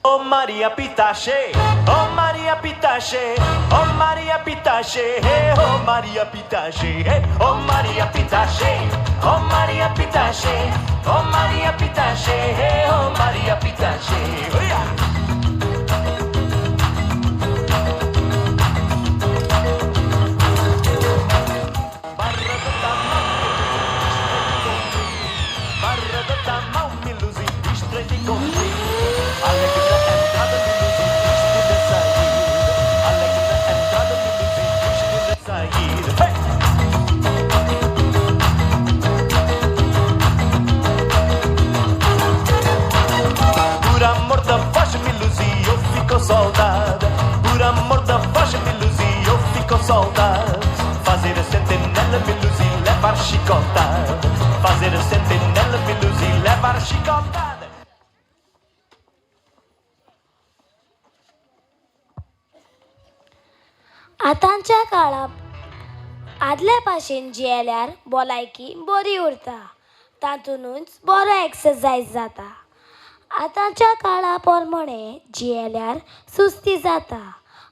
Oh Maria Pitache, oh Maria Pitache, oh Maria Pitache, hey, oh Maria Pitache, hey, oh Maria Pitache, oh Maria Pitache, oh Maria Pitache, hey, oh Maria Pitache. Oh, yeah. Barra da Tamal, me luzi, estreita e comprida. Alegre da entrada, me luzi, triste de sair. Alegre da entrada, me luzi, triste de sair. Hey! Por amor da voz, me luzi, eu fico saudade. Por amor da voz, me luzi, eu fico saudade. Fazer a sentinela, me luzi, levar chicotada. Fazer a sentinela, me luzi, levar chicotada. आतांच्या काळांत आदल्या भाशेन जियेल्यार भलायकी बरी उरता, तातूंतच बरो exercise जाता. आतांच्या काळा प्रमाणे जियेल्यार सुस्ती जाता,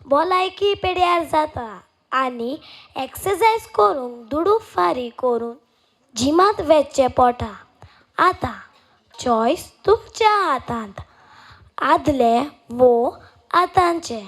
भलायकी पेड्यार जाता आनी एक्सरसायज करूंक दुडू फारीक करून जिमांत वचचें पडटा. आतां चॉयस तुमच्या हातांत, आदले वो आतांचे.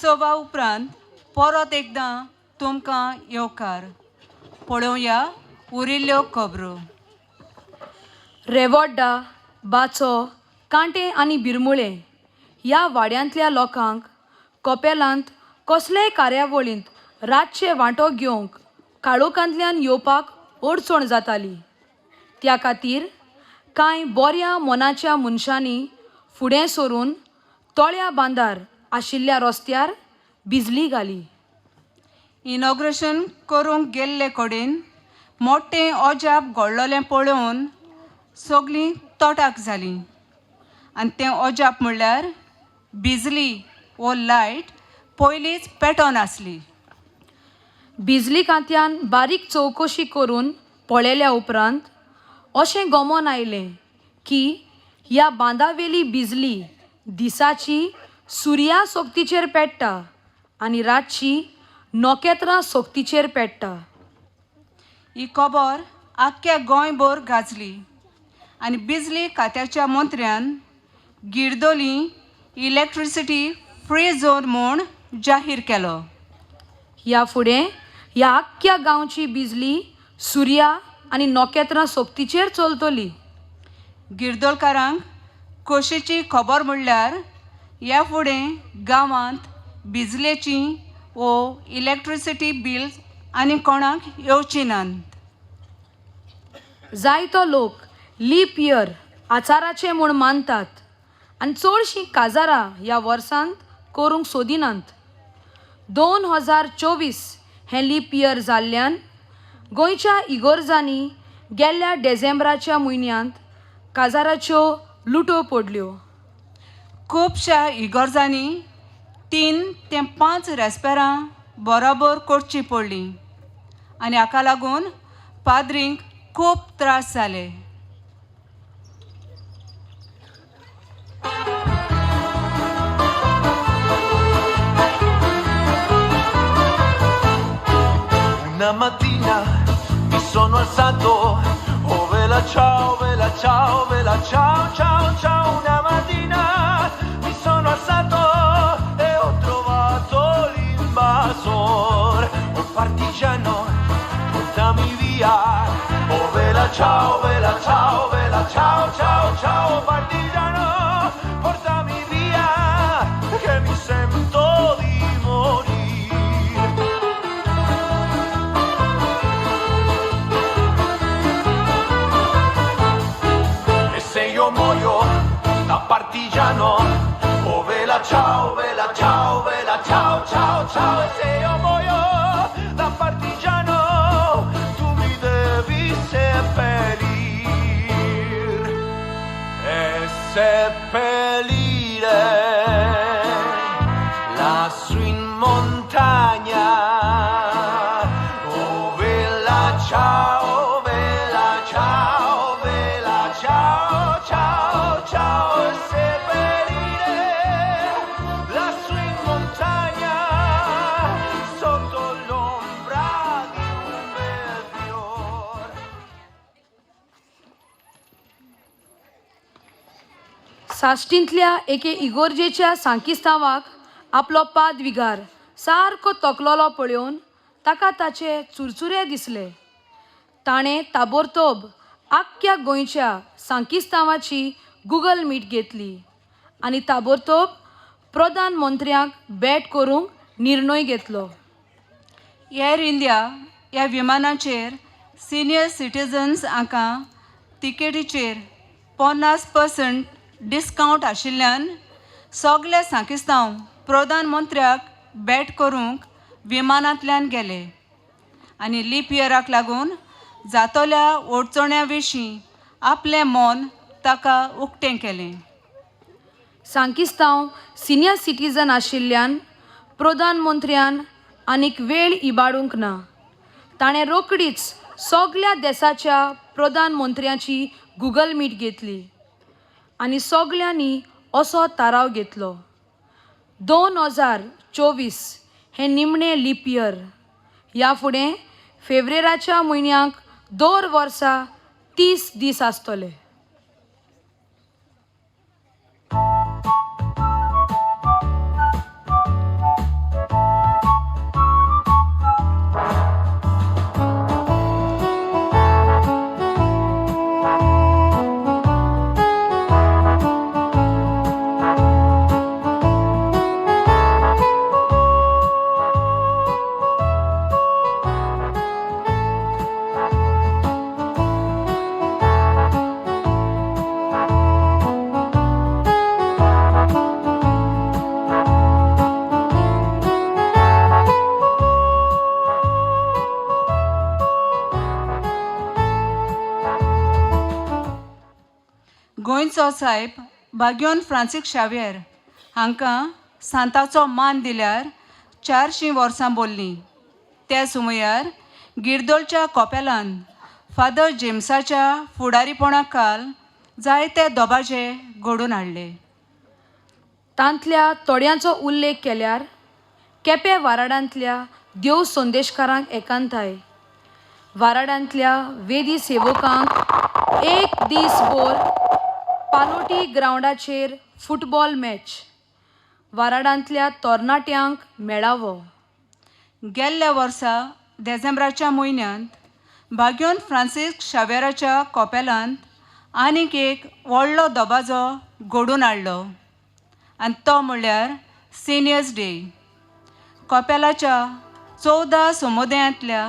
विसवा उपरांत परत एकदां तुमकां येवकार. पळोवया उरिल्ल्यो खबरो. रेवोड्डा, बाचो, कांटे आनी बिरमुळे ह्या वाड्यांतल्या लोकांक कोपेलांत कसलेय कार्यावळींत रातचे वांटो घेवंक काळोखांतल्यान येवपाक अडचण जाताली. त्या खातीर कांय बऱ्या मनाच्या मनशांनी फुडें सरून तळ्या बांदार आशिल्ल्या रस्त्यार बिजली घाली. इनॉग्रेशन करूंक गेल्ले कडेन मोठें अजाप घडलोलें पळोवन सगळीं तोटाक जालीं आनी तें अजाप म्हणल्यार बिजली वो लायट पयलींच पेटोन आसली. बिजली खात्यान बारीक चवकशी करून पळयल्या उपरांत अशें गमोन आयलें की ह्या बांदावेली बिजली दिसाची सुर्या सोकतीचेर पेट्टा आनी रातची नखेत्रां सोकतीचेर पेट्टा. ही खबर आख्ख्या गोंयभर गाजली आनी बिजली खात्याच्या मंत्र्यान गिरदोली इलॅक्ट्रिसिटी फ्री झोन म्हूण जाहीर केलो. ह्या फुडें ह्या आख्ख्या गांवची बिजली सुर्या आनी नखेत्रां सोकतीचेर चलतली. गिरदोलकारांक खोशेची खबर म्हणल्यार ह्या फुडें गांवांत बिजलेची वो इलॅक्ट्रिसिटी बील आनी कोणाक येवची नात. जायतो लोक लीप इयर आचाराचें म्हूण मानतात आनी चडशीं काजारां ह्या वर्सांत करूंक सोदिनात. 2024 हें लीप इयर जाल्ल्यान गोंयच्या इगोर्जांनी गेल्ल्या डिसेंबराच्या म्हयन्यांत काजाराच्यो लुटो पडल्यो. खुबश्या इगोर्जांनी 3 ते 5 रेस्पेरां बरोबर करचीं पडलीं आनी हाका लागून पाद्रींक खूब त्रास जाले. Una mattina mi sono alzato, oh vela ciao, vela ciao, vela ciao, ciao, ciao. Una mattina mi sono alzato e ho trovato l'invasor. Oh partigiano, portami via, oh vela ciao, vela ciao, vela ciao, ciao, ciao. Partigiano, portami via, che mi sento di morire. Partigiano, oh vela ciao, vela ciao, vela ciao, ciao, ciao. E se io muoio da partigiano, tu mi devi seppellir e seppellire lassù in montagna. Oh vela ciao, vela ciao, vela ciao, ciao, ciao. साश्टींतल्या एके इगोर्जेच्या सांकिस्तांवाक आपलो पाद विगार सारको तकलोलो पळोवन ताका ताचे चुरचुरे दिसले. ताणें ताबोरतोब आख्ख्या गोंयच्या सांकिस्तांवाची गुगल मीट घेतली आनी ताबोरतोब प्रधानमंत्र्यांक भेट करूंक निर्णय घेतलो. एअर इंडिया ह्या विमानाचेर सिनियर सिटीजन्स हांकां तिकेटीचेर 50% डिस्कावंट आशिल्ल्यान सगळे सांकिस्तांव प्रधानमंत्र्याक भेट करूंक विमानांतल्यान गेले आनी लीप इयराक लागून जातल्या अडचण्या विशीं आपलें मन ताका उक्तें केलें. सांकिस्तांव सिनियर सिटीजन आशिल्ल्यान प्रधानमंत्र्यान आनीक वेळ इबाडूंक ना. ताणें रोखडीच सगल्या देसाच्या प्रधानमंत्र्याची गुगल मीट घेतली आनी सगल्यांनी असो थाराव घेतलो. 2024 हें निमणें लीप इयर. ह्या फुडें फेब्रेराच्या म्हयन्याक दर वर्सा 30 दीस आसतले. गोंयचो सायब बाग्योन फ्रांसीस शाव्येर हांकां सांताचो मान दिल्यार 400 वर्सां बोल्लीं. त्या सुमयार गिरदोलच्या कॉपेलान फादर जेम्साच्या फुडारीपणा खाल जायते दोबाजे घडोवन हाडले. तांतल्या थोड्यांचो उल्लेख केल्यार केपें वाराडांतल्या देव संदेशकारांक एकांताय, वाराडांतल्या वेदी सेवकांक एक दीस भर पालोटी ग्रावंडाचेर फुटबॉल मॅच, वाराडांतल्या तरणाट्यांक मेळावो. गेल्ल्या वर्सा देसेंब्राच्या म्हयन्यांत बाग्योन फ्रांसीस शावेराच्या कॉपेलांत आनीक एक व्हडलो दबाजो घडोवन हाडलो आनी तो म्हणल्यार सिनियर्स डे. कॉपेलाच्या 14 समुदायांतल्या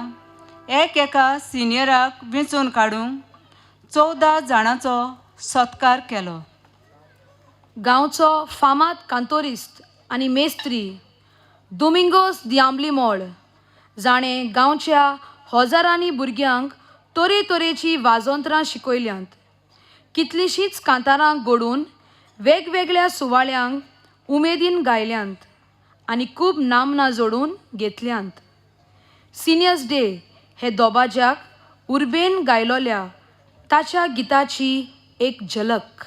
एक एका सिनियराक वेंचून काडूंक 14 जाणांचो सत्कार केलो. गांवचो फामाद कांतोरिस्त आनी मेस्त्री दोमिंगोस दिआंबलीमोळ जाणें गांवच्या हजारांनी भुरग्यांक तरेतरेची वाजोंत्रां शिकयल्यांत, कितलींशींच कांतारां घडून वेगवेगळ्या सुवाळ्यांक उमेदीन गायल्यांत आनी खूब नामनां जोडून घेतल्यांत. सिनियर्स डे हे दोबाज्याक उर्बेन गायलोल्या ताच्या गिताची एक झलक.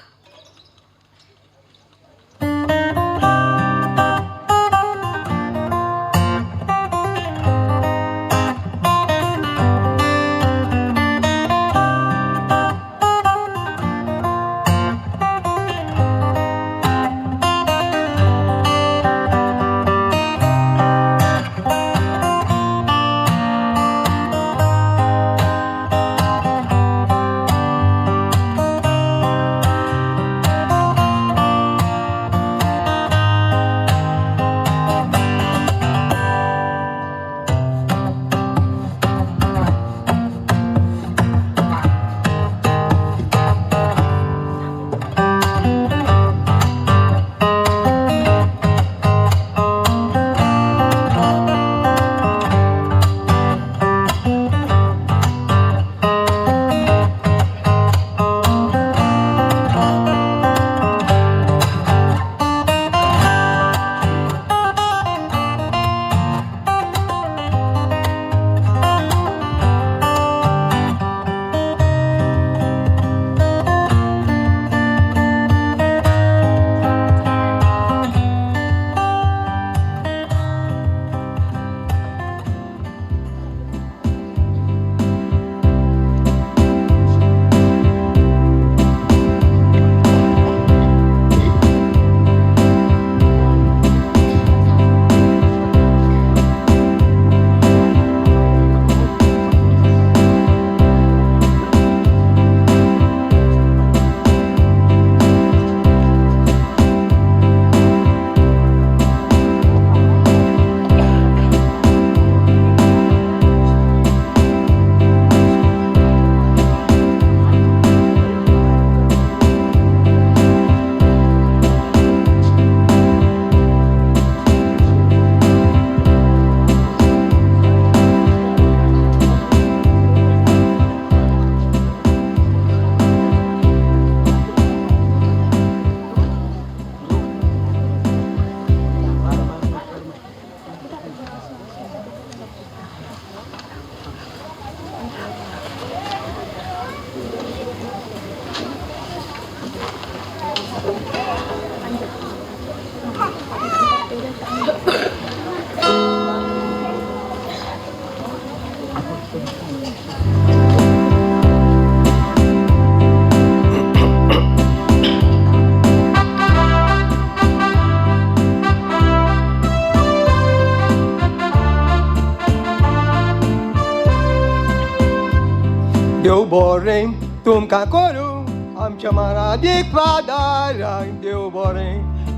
देव बरें तुमकां करूं आमच्या मारादीक फादरांक, देव बरें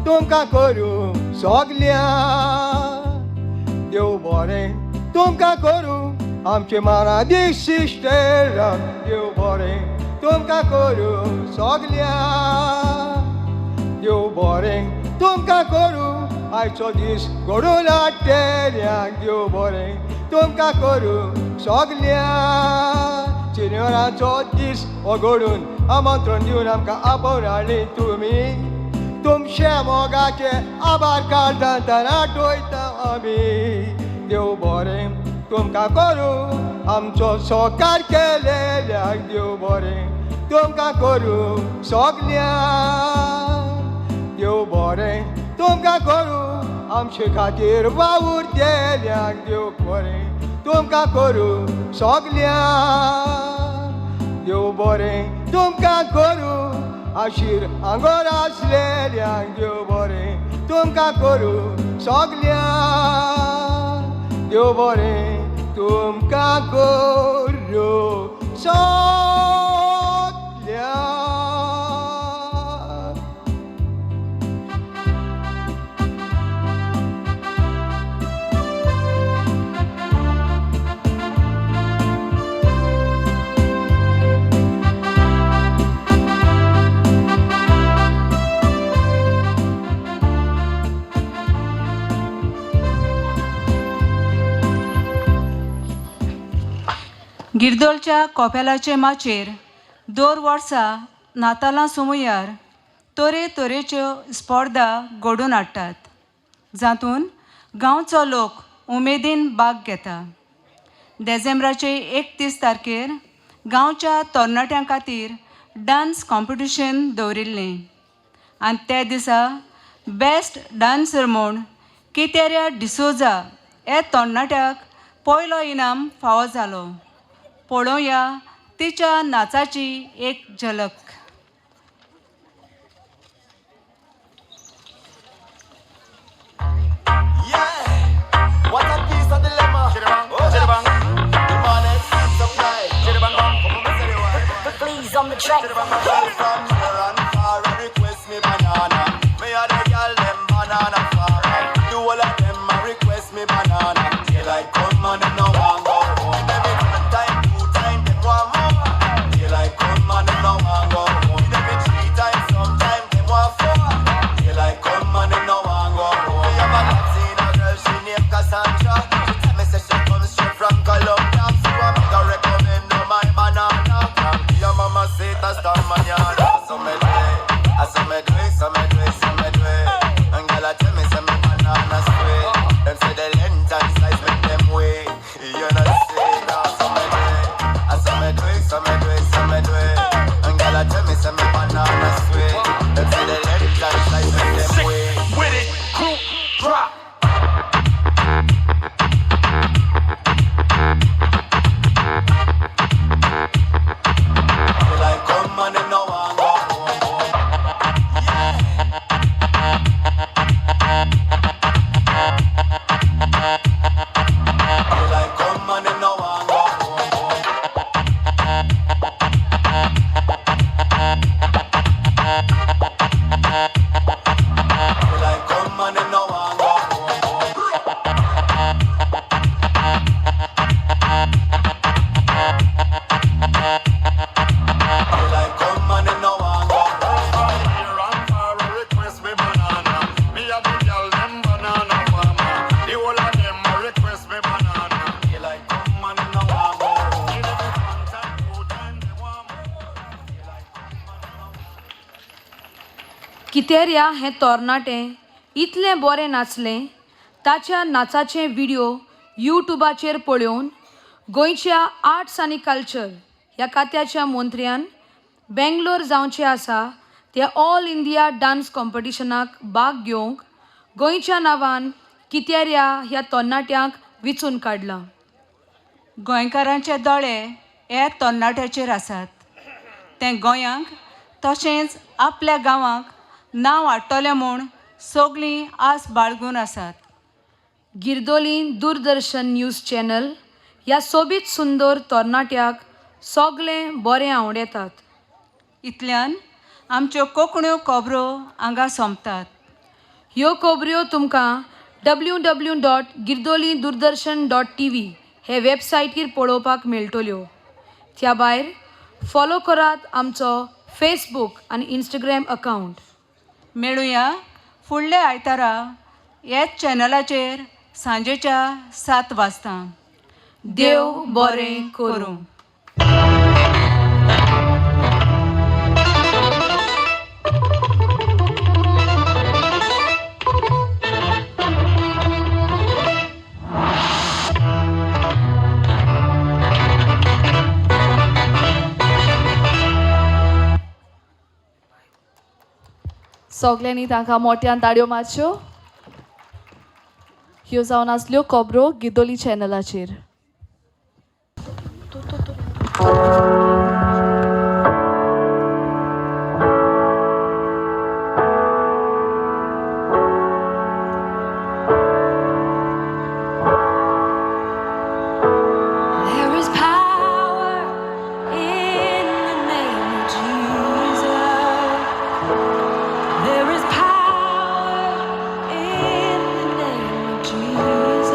तुमकां करूं सगल्यांक, देव बरें तुमकां करूं आमचे मारादीक सिस्टरांक, देव बरें तुमकां करूं सगल्यांक, देव बरें तुमकां करूं आयचो दीस घडोवन हाडटेल्यांक, देव बरें तुमकां करूं सगल्यांक. सिनियरांचो दीस हो घडून आमंत्रण दिवन आमकां आपोवन हाडली तुमी. तुमचे मोगाचे आभार काळजांतल्यान आठवयता आमी. देव बरें तुमकां करूं आमचो सोकार केलेल्याक. देव बरें तुमकां करूं सगल्यांक. देव बरें तुमकां करूं आमचे खातीर वावुरतेल्यांक. देव बरें तुमकां करूं सगल्यांक. देव बरें तुमकां करूं आशीर आंगोर आसलेल्यांक. देव बरें तुमकां करूं सगल्यांक. देव बरें तुमकां करूं सगल्यांक. गिरदोलच्या कोपेलाचे माचयेर दर वर्सा नातालां सुमयार तरेतरेच्यो स्पर्धा घडोवन हाडटात, जातून गांवचो लोक उमेदीन भाग घेता. देझेंब्राचे 31 तारखेर गांवच्या तरणाट्यां खातीर डांस कॉम्पिटिशन दवरिल्लें आनी त्या दिसा बेस्ट डांसर म्हूण कितेऱ्या डिसोजा ह्या तरणाट्याक पयलो इनाम फावो जालो. पळोवया तिच्या नाचाची एक झलक. What a piece of dilemma. The money supply. Please on the track. From near and far, request me banana. Me a the girl them banana farmer. Do all of them a request me banana. Daylight come and them no want go home. Every one time, two time, them want more. Daylight come and them no want go home. Every three times, sometime them want four. Daylight come and them no want go home. Me have a lot seen a girl, she named Cassandra. She tell me say she comes straight from Colombia. So I make her recommend no my banana. Your mama say hasta mañana. So me do it, I so me do it, so me do it, so me do it. And girl a tell me say me banana sweet. Them say the length and size make them way. You know say now so me do it, I so me do it, so me do it, so me do it. And girl a tell me say me banana sweet. Them say the length and size make them way. With it, crew drop. Like come and them no want go home. Like come and them no want go home. Like come and them no want go home. Like come and them no want go home. Here and far request me banana. Me a the girl them banana farmer. The whole of them a request me banana. Like come and them no want go home. कितेर्या हें तरणाटें इतलें बरें नाचलें, ताच्या नाचाचे video यूट्यूबाचेर पळोवन गोंयच्या arts आनी culture ह्या खात्याच्या मंत्र्यान बेंगलोर जावचें आसा त्या ऑल इंडिया डांस कॉम्पिटिशनाक भाग घेवंक गोंयच्या नांवान कितेर्या ह्या तरणाट्यांक विचून काडलां. गोंयकारांचे दोळे हे तरणाट्याचेर आसात. तें गोंयांक तशेंच आपल्या गांवाक नांव हाडटलें म्हूण सगळीं आस बाळगून आसात. गिरदोली दूरदर्शन न्यूज चॅनल ह्या सोबीत सुंदर तरणाट्याक सगळें बरें आवडटात. इतल्यान आमच्यो कोंकण्यो खबरो हांगा सोंपतात. ह्यो खबऱ्यो तुमकां www.girdolidoordarshan.tv हे वेबसायटीर पळोवपाक मेळटल्यो. त्या भायर फॉलो करात आमचो फेसबूक आनी इंस्टाग्राम अकावंट. मेळुया फुडल्या आयतारा ह्याच चॅनलाचेर सांजेच्या 7 वाजता. देव बरें करूं. सगल्यांनी तांकां मोट्यान ताळयो मारच्यो. ह्यो जावन आसल्यो खबरो गिदोली चॅनलाचेर. There is power in the name of Jesus. There is power in the name of Jesus.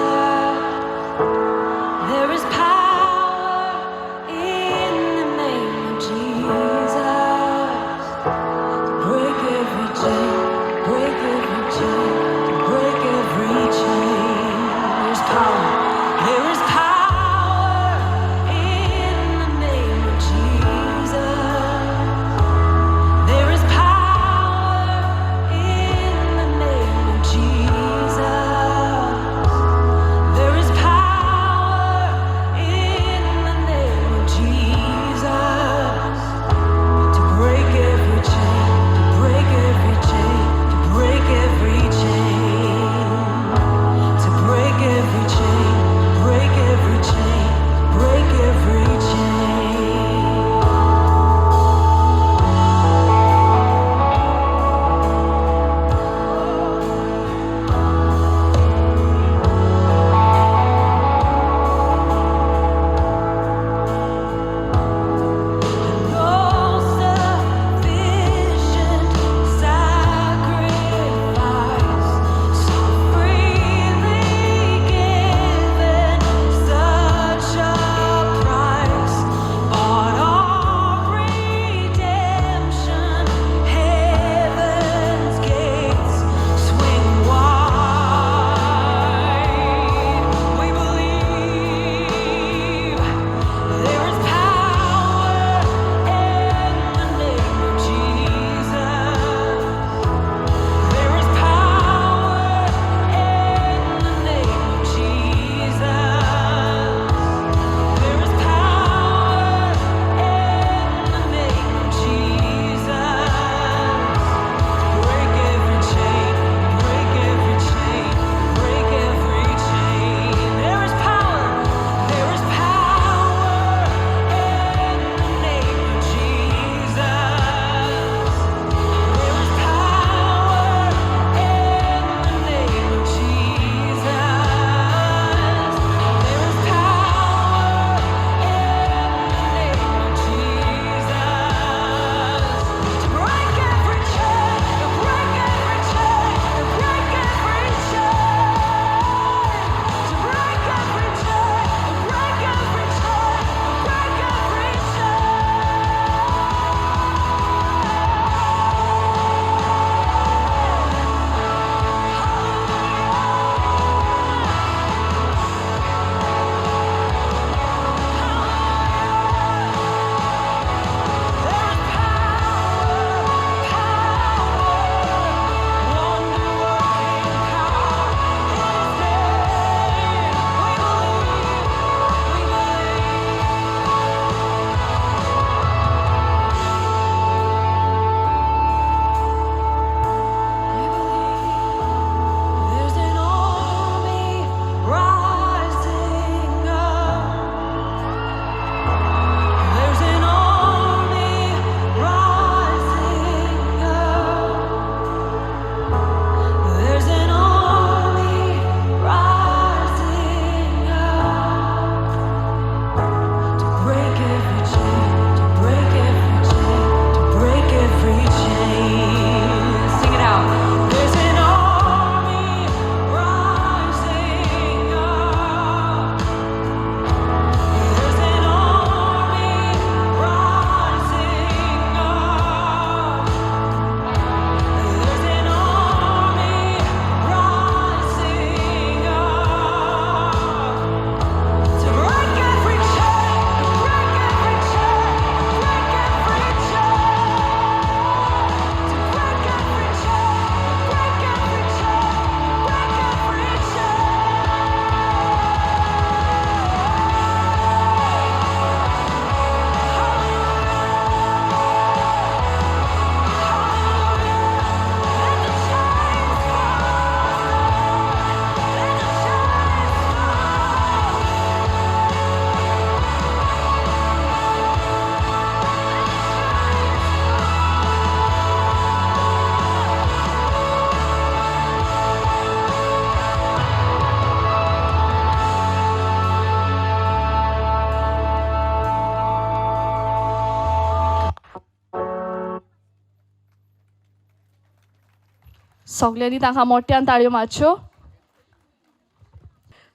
सगल्यांनी तांकां मोठ्यान ताळयो मारच्यो.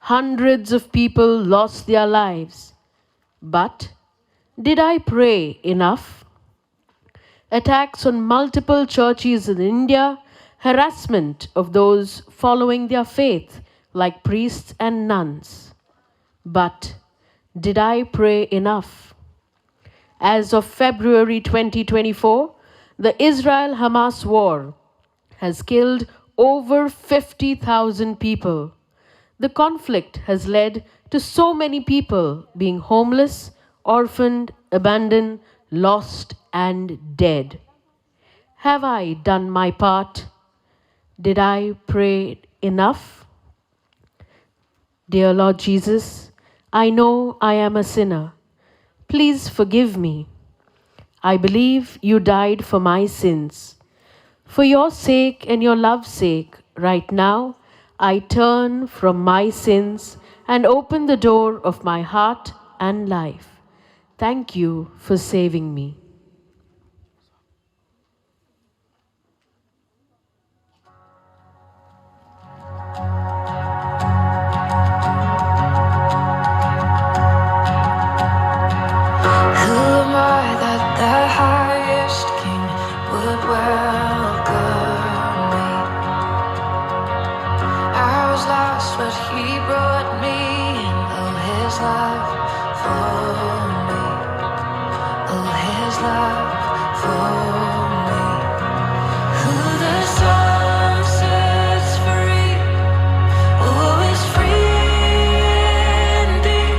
Hundreds of people lost their lives. But did I pray enough? Attacks on multiple churches in India, harassment of those following their faith, like priests and nuns. But did I pray enough? As of February 2024, the Israel Hamas war has killed over 50,000 people. The conflict has led to so many people being homeless, orphaned, abandoned, lost, and dead. Have I done my part? Did I pray enough? Dear Lord Jesus, I know I am a sinner. Please forgive me. I believe you died for my sins. For your sake and your love's sake, right now, I turn from my sins and open the door of my heart and life. Thank you for saving me. Who am I that the highest king would welcome me? I was lost, but he brought me in. Oh, his love for me. Oh, his love for me. Who the Son sets free, oh, is free indeed.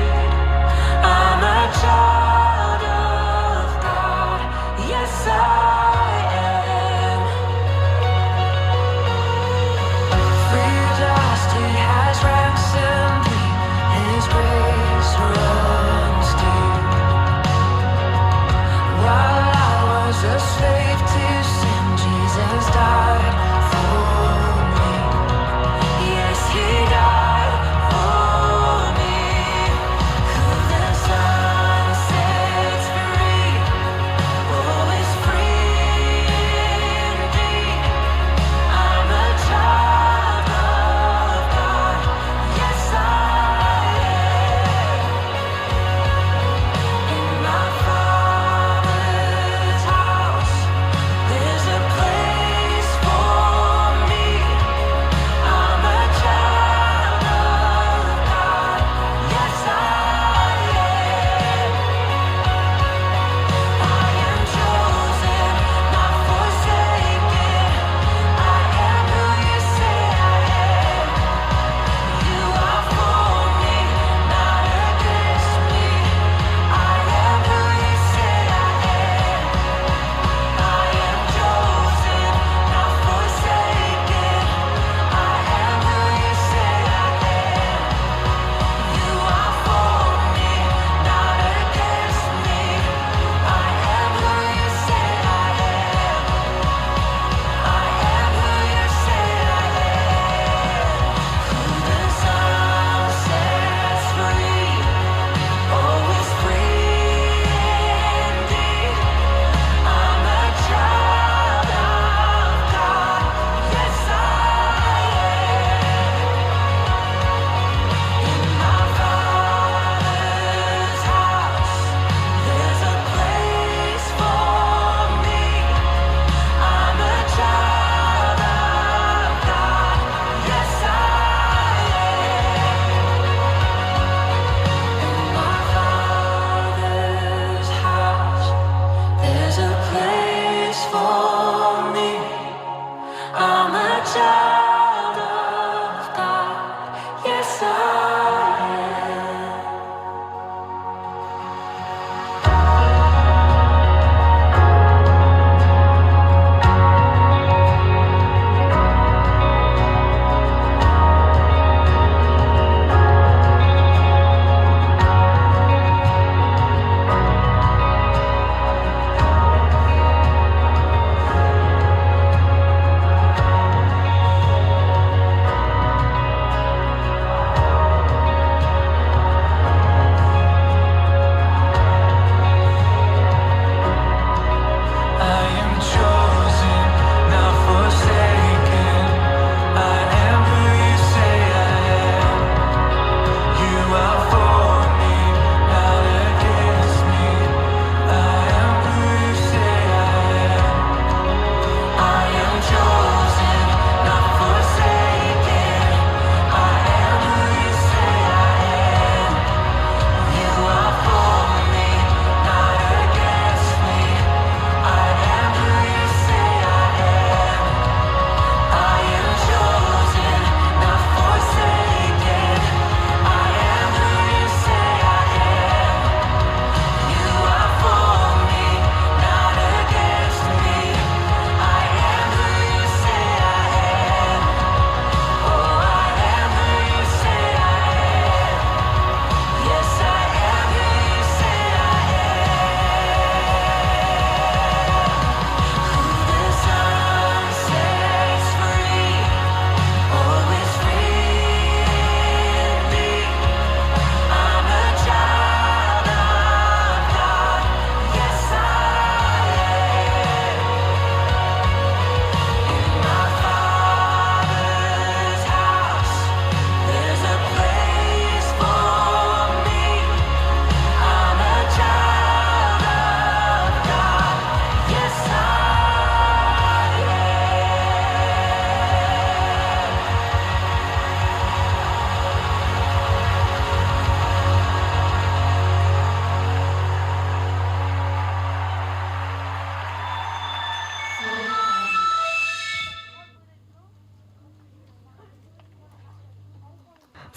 I'm a child of God, yes I am. Free at last, he has ransomed me. His grace runs deep. While I was a slave to sin, Jesus died for me. Yes, he died for me. Who the Son sets free, oh, is free indeed. I'm a child of God, yes I am. In my Father's house, there's a place for me. I'm a child of God, yes I am. I am chosen, not forsaken. I am who you say I am. You are for me, not against me. I am who you say I am. I am chosen, not forsaken. I am who you say I am. You are for me, not against me. I am who you say I am. I am who you say I am. Who the Son sets free, oh, is free indeed. I'm a child of God, yes I am. In my Father's house, there's a place for me. I'm a child of God, yes I am. In my Father's house, there's a place for me. I'm a child of God, yes I am.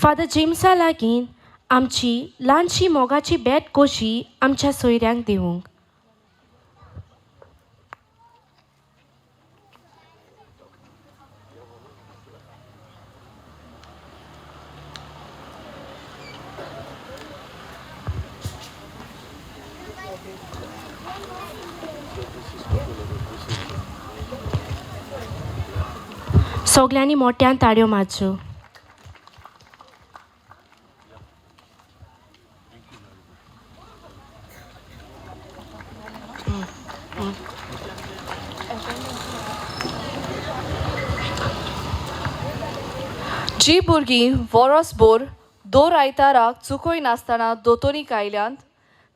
Father जेम्सा लागीं आमची ल्हानशी मोगाची भेट कशी आमच्या सोयऱ्यांक दिवंक. सगल्यांनी मोठ्यान ताळयो मारच्यो. जी भुरगीं वोरोसभर दर आयताराक चुकय नासतना दोतोरीक आयल्यांत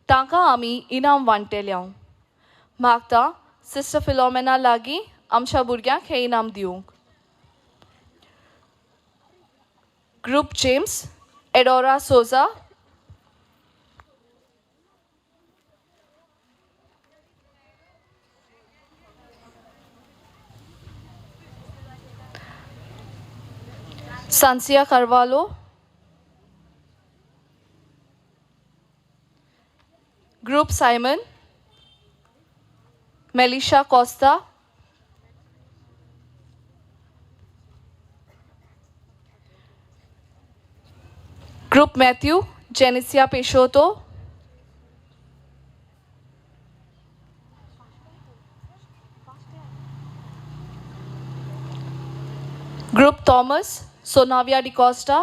तांकां आमी इनाम वांट्टेल्या. मागता सिस्टर फिलोमेना लागीं आमच्या भुरग्यांक हें इनाम दिवंक. Group James, Adora Souza, Sancia Carvalho, group Simon, Melisha Costa, group Matthew, Jenicia Peixoto, group Thomas, Sonavia D'Costa,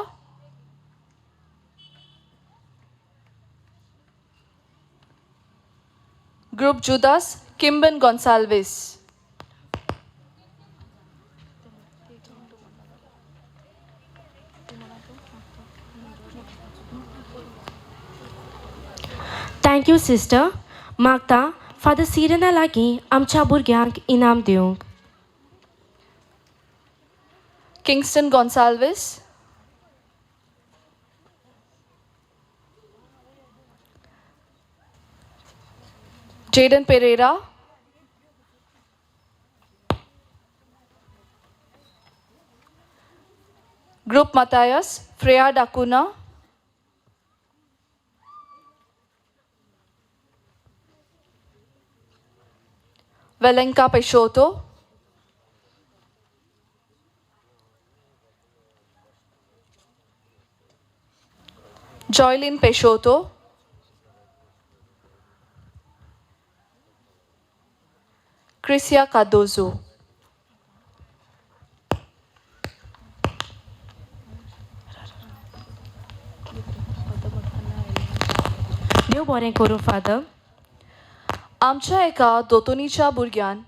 group Judas, Kimban Gonsalves. Thank you sister. मागता फादर सिरना लागीं आमच्या भुरग्यांक इनाम दिवंक. Kingston Gonsalves, Jaden Pereira, group Matthias, Freya D'Cunha, Velenka Peixoto, Joylin Peixoto, Crisia Cardozo. देव बरें करूं father. आमच्या एका दोतोनीच्या भुरग्यान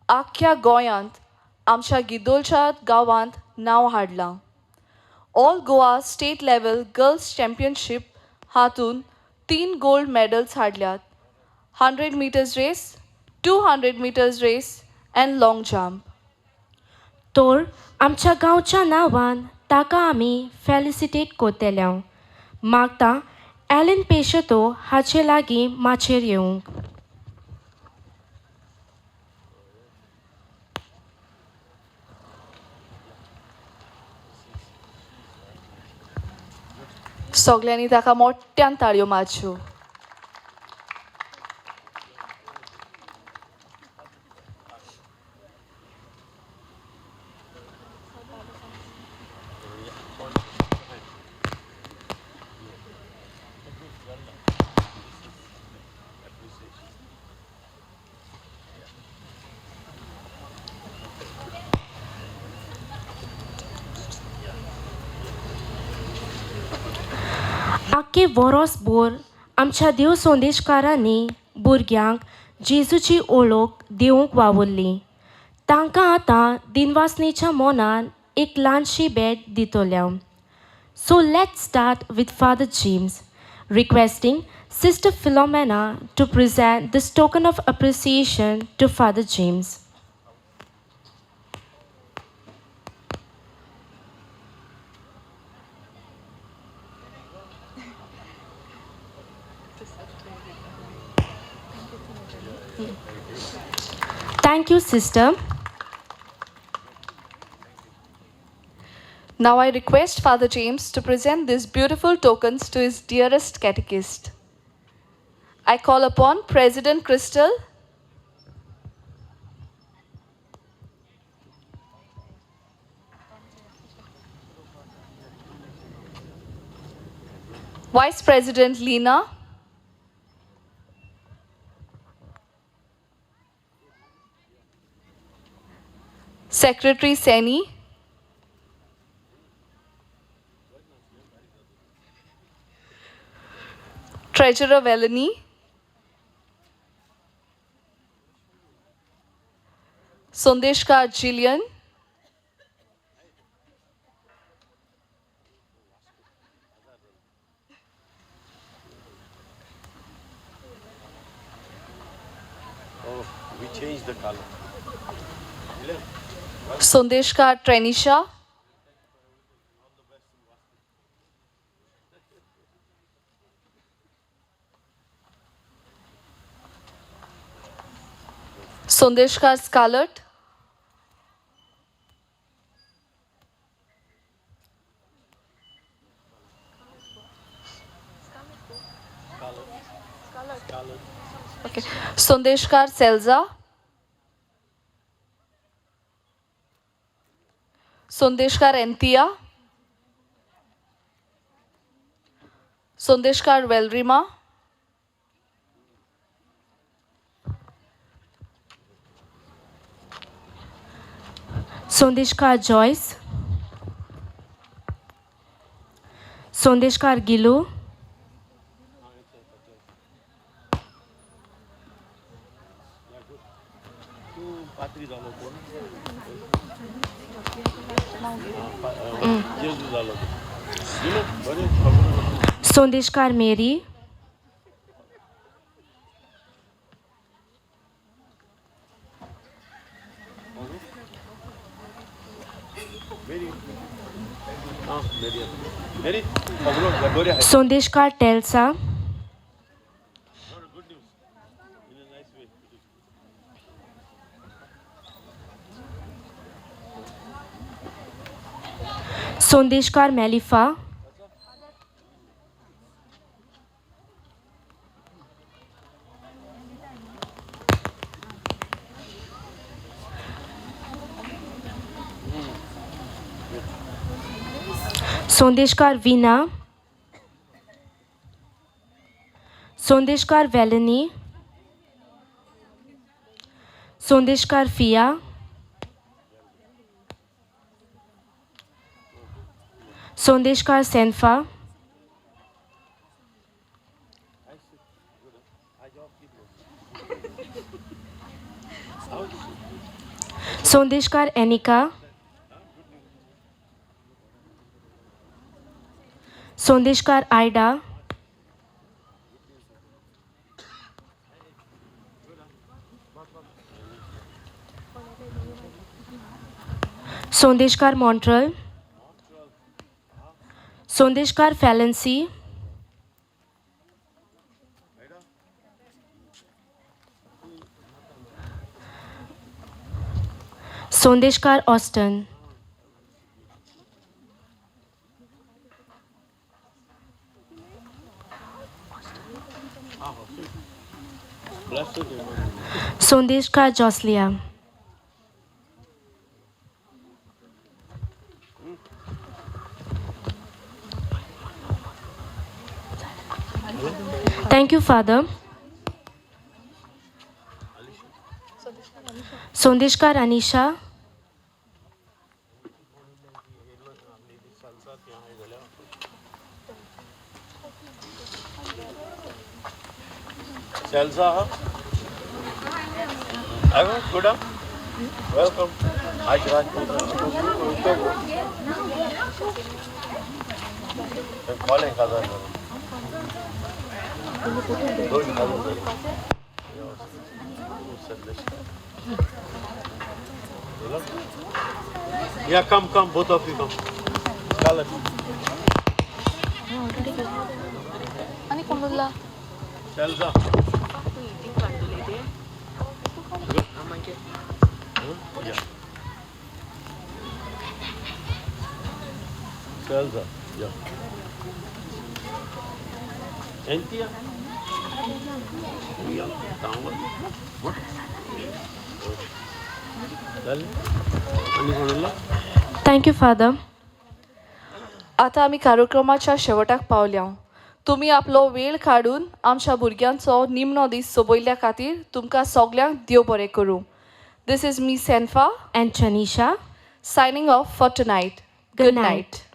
आख्ख्या गोंयांत आमच्या गिदोलच्या गांवांत नांव हाडलां. All Goa state level girls championship हातूंत 3 गोल्ड मॅडल्स हाडल्यात. 100 metres race, 200 metres race and long jump. तर आमच्या गांवच्या नांवान ताका आमी फेलिसिटेट कोत्तेल्या. मागता एलन पेशतो हाचे लागीं माचयेर येवंक. सगल्यांनी ताका मोठ्यान ताळयो मारच्यो. आख्खे वरोसभर आमच्या देव संदेशकारांनी भुरग्यांक जेजूची ओळख दिवंक वावुरली. तांकां आतां दिनवासनेच्या मनान एक ल्हानशी भेट दितल्या. So let's start with Father James, requesting Sister Philomena to present this token of appreciation to Father James. Thank you, sister. Now I request Father James to present these beautiful tokens to his dearest catechist. I call upon President Crystal, Vice President Lena, Secretary Seni, Treasurer Velani, Sondeshkar Jillian, Oh, we changed the color. Sondeshkar Trenisha, Sondeshkar Scarlett, okay, Sondeshkar Selza, Sondeshkar Entia, Sondeshkar Velrima, Sondeshkar Joyce, Sondeshkar Gilu, Sondeshkar Mary, Sondeshkar Telsa, Sondeshkar Melifa, Sondeshkar Veena, Sondeshkar Velani, Sondeshkar Fia, Sondeshkar Senfa, Sondeshkar Anika, Sondeshkar Ida, Sondeshkar Montreal, Sondeshkar Falancy, Sondeshkar Austin. Sondeshkar Joslia. Thank you, Father. Sondeshkar Anisha. Selza, good. Welcome. Yeah, come, come, both of you come. Scarlett. Selza. Yeah. चल जा या. Antia? या, चल आनी कोण उरलो? Thank you father. आतां आमी कार्यक्रमाच्या शेवटाक पावल्या. तुमी आपलो वेळ काडून आमच्या भुरग्यांचो निमणो दीस सोबयल्ल्या खातीर तुमकां सगल्यांक देव बरें करूं. This is me Senfa and Chanisha signing off for tonight. Good night.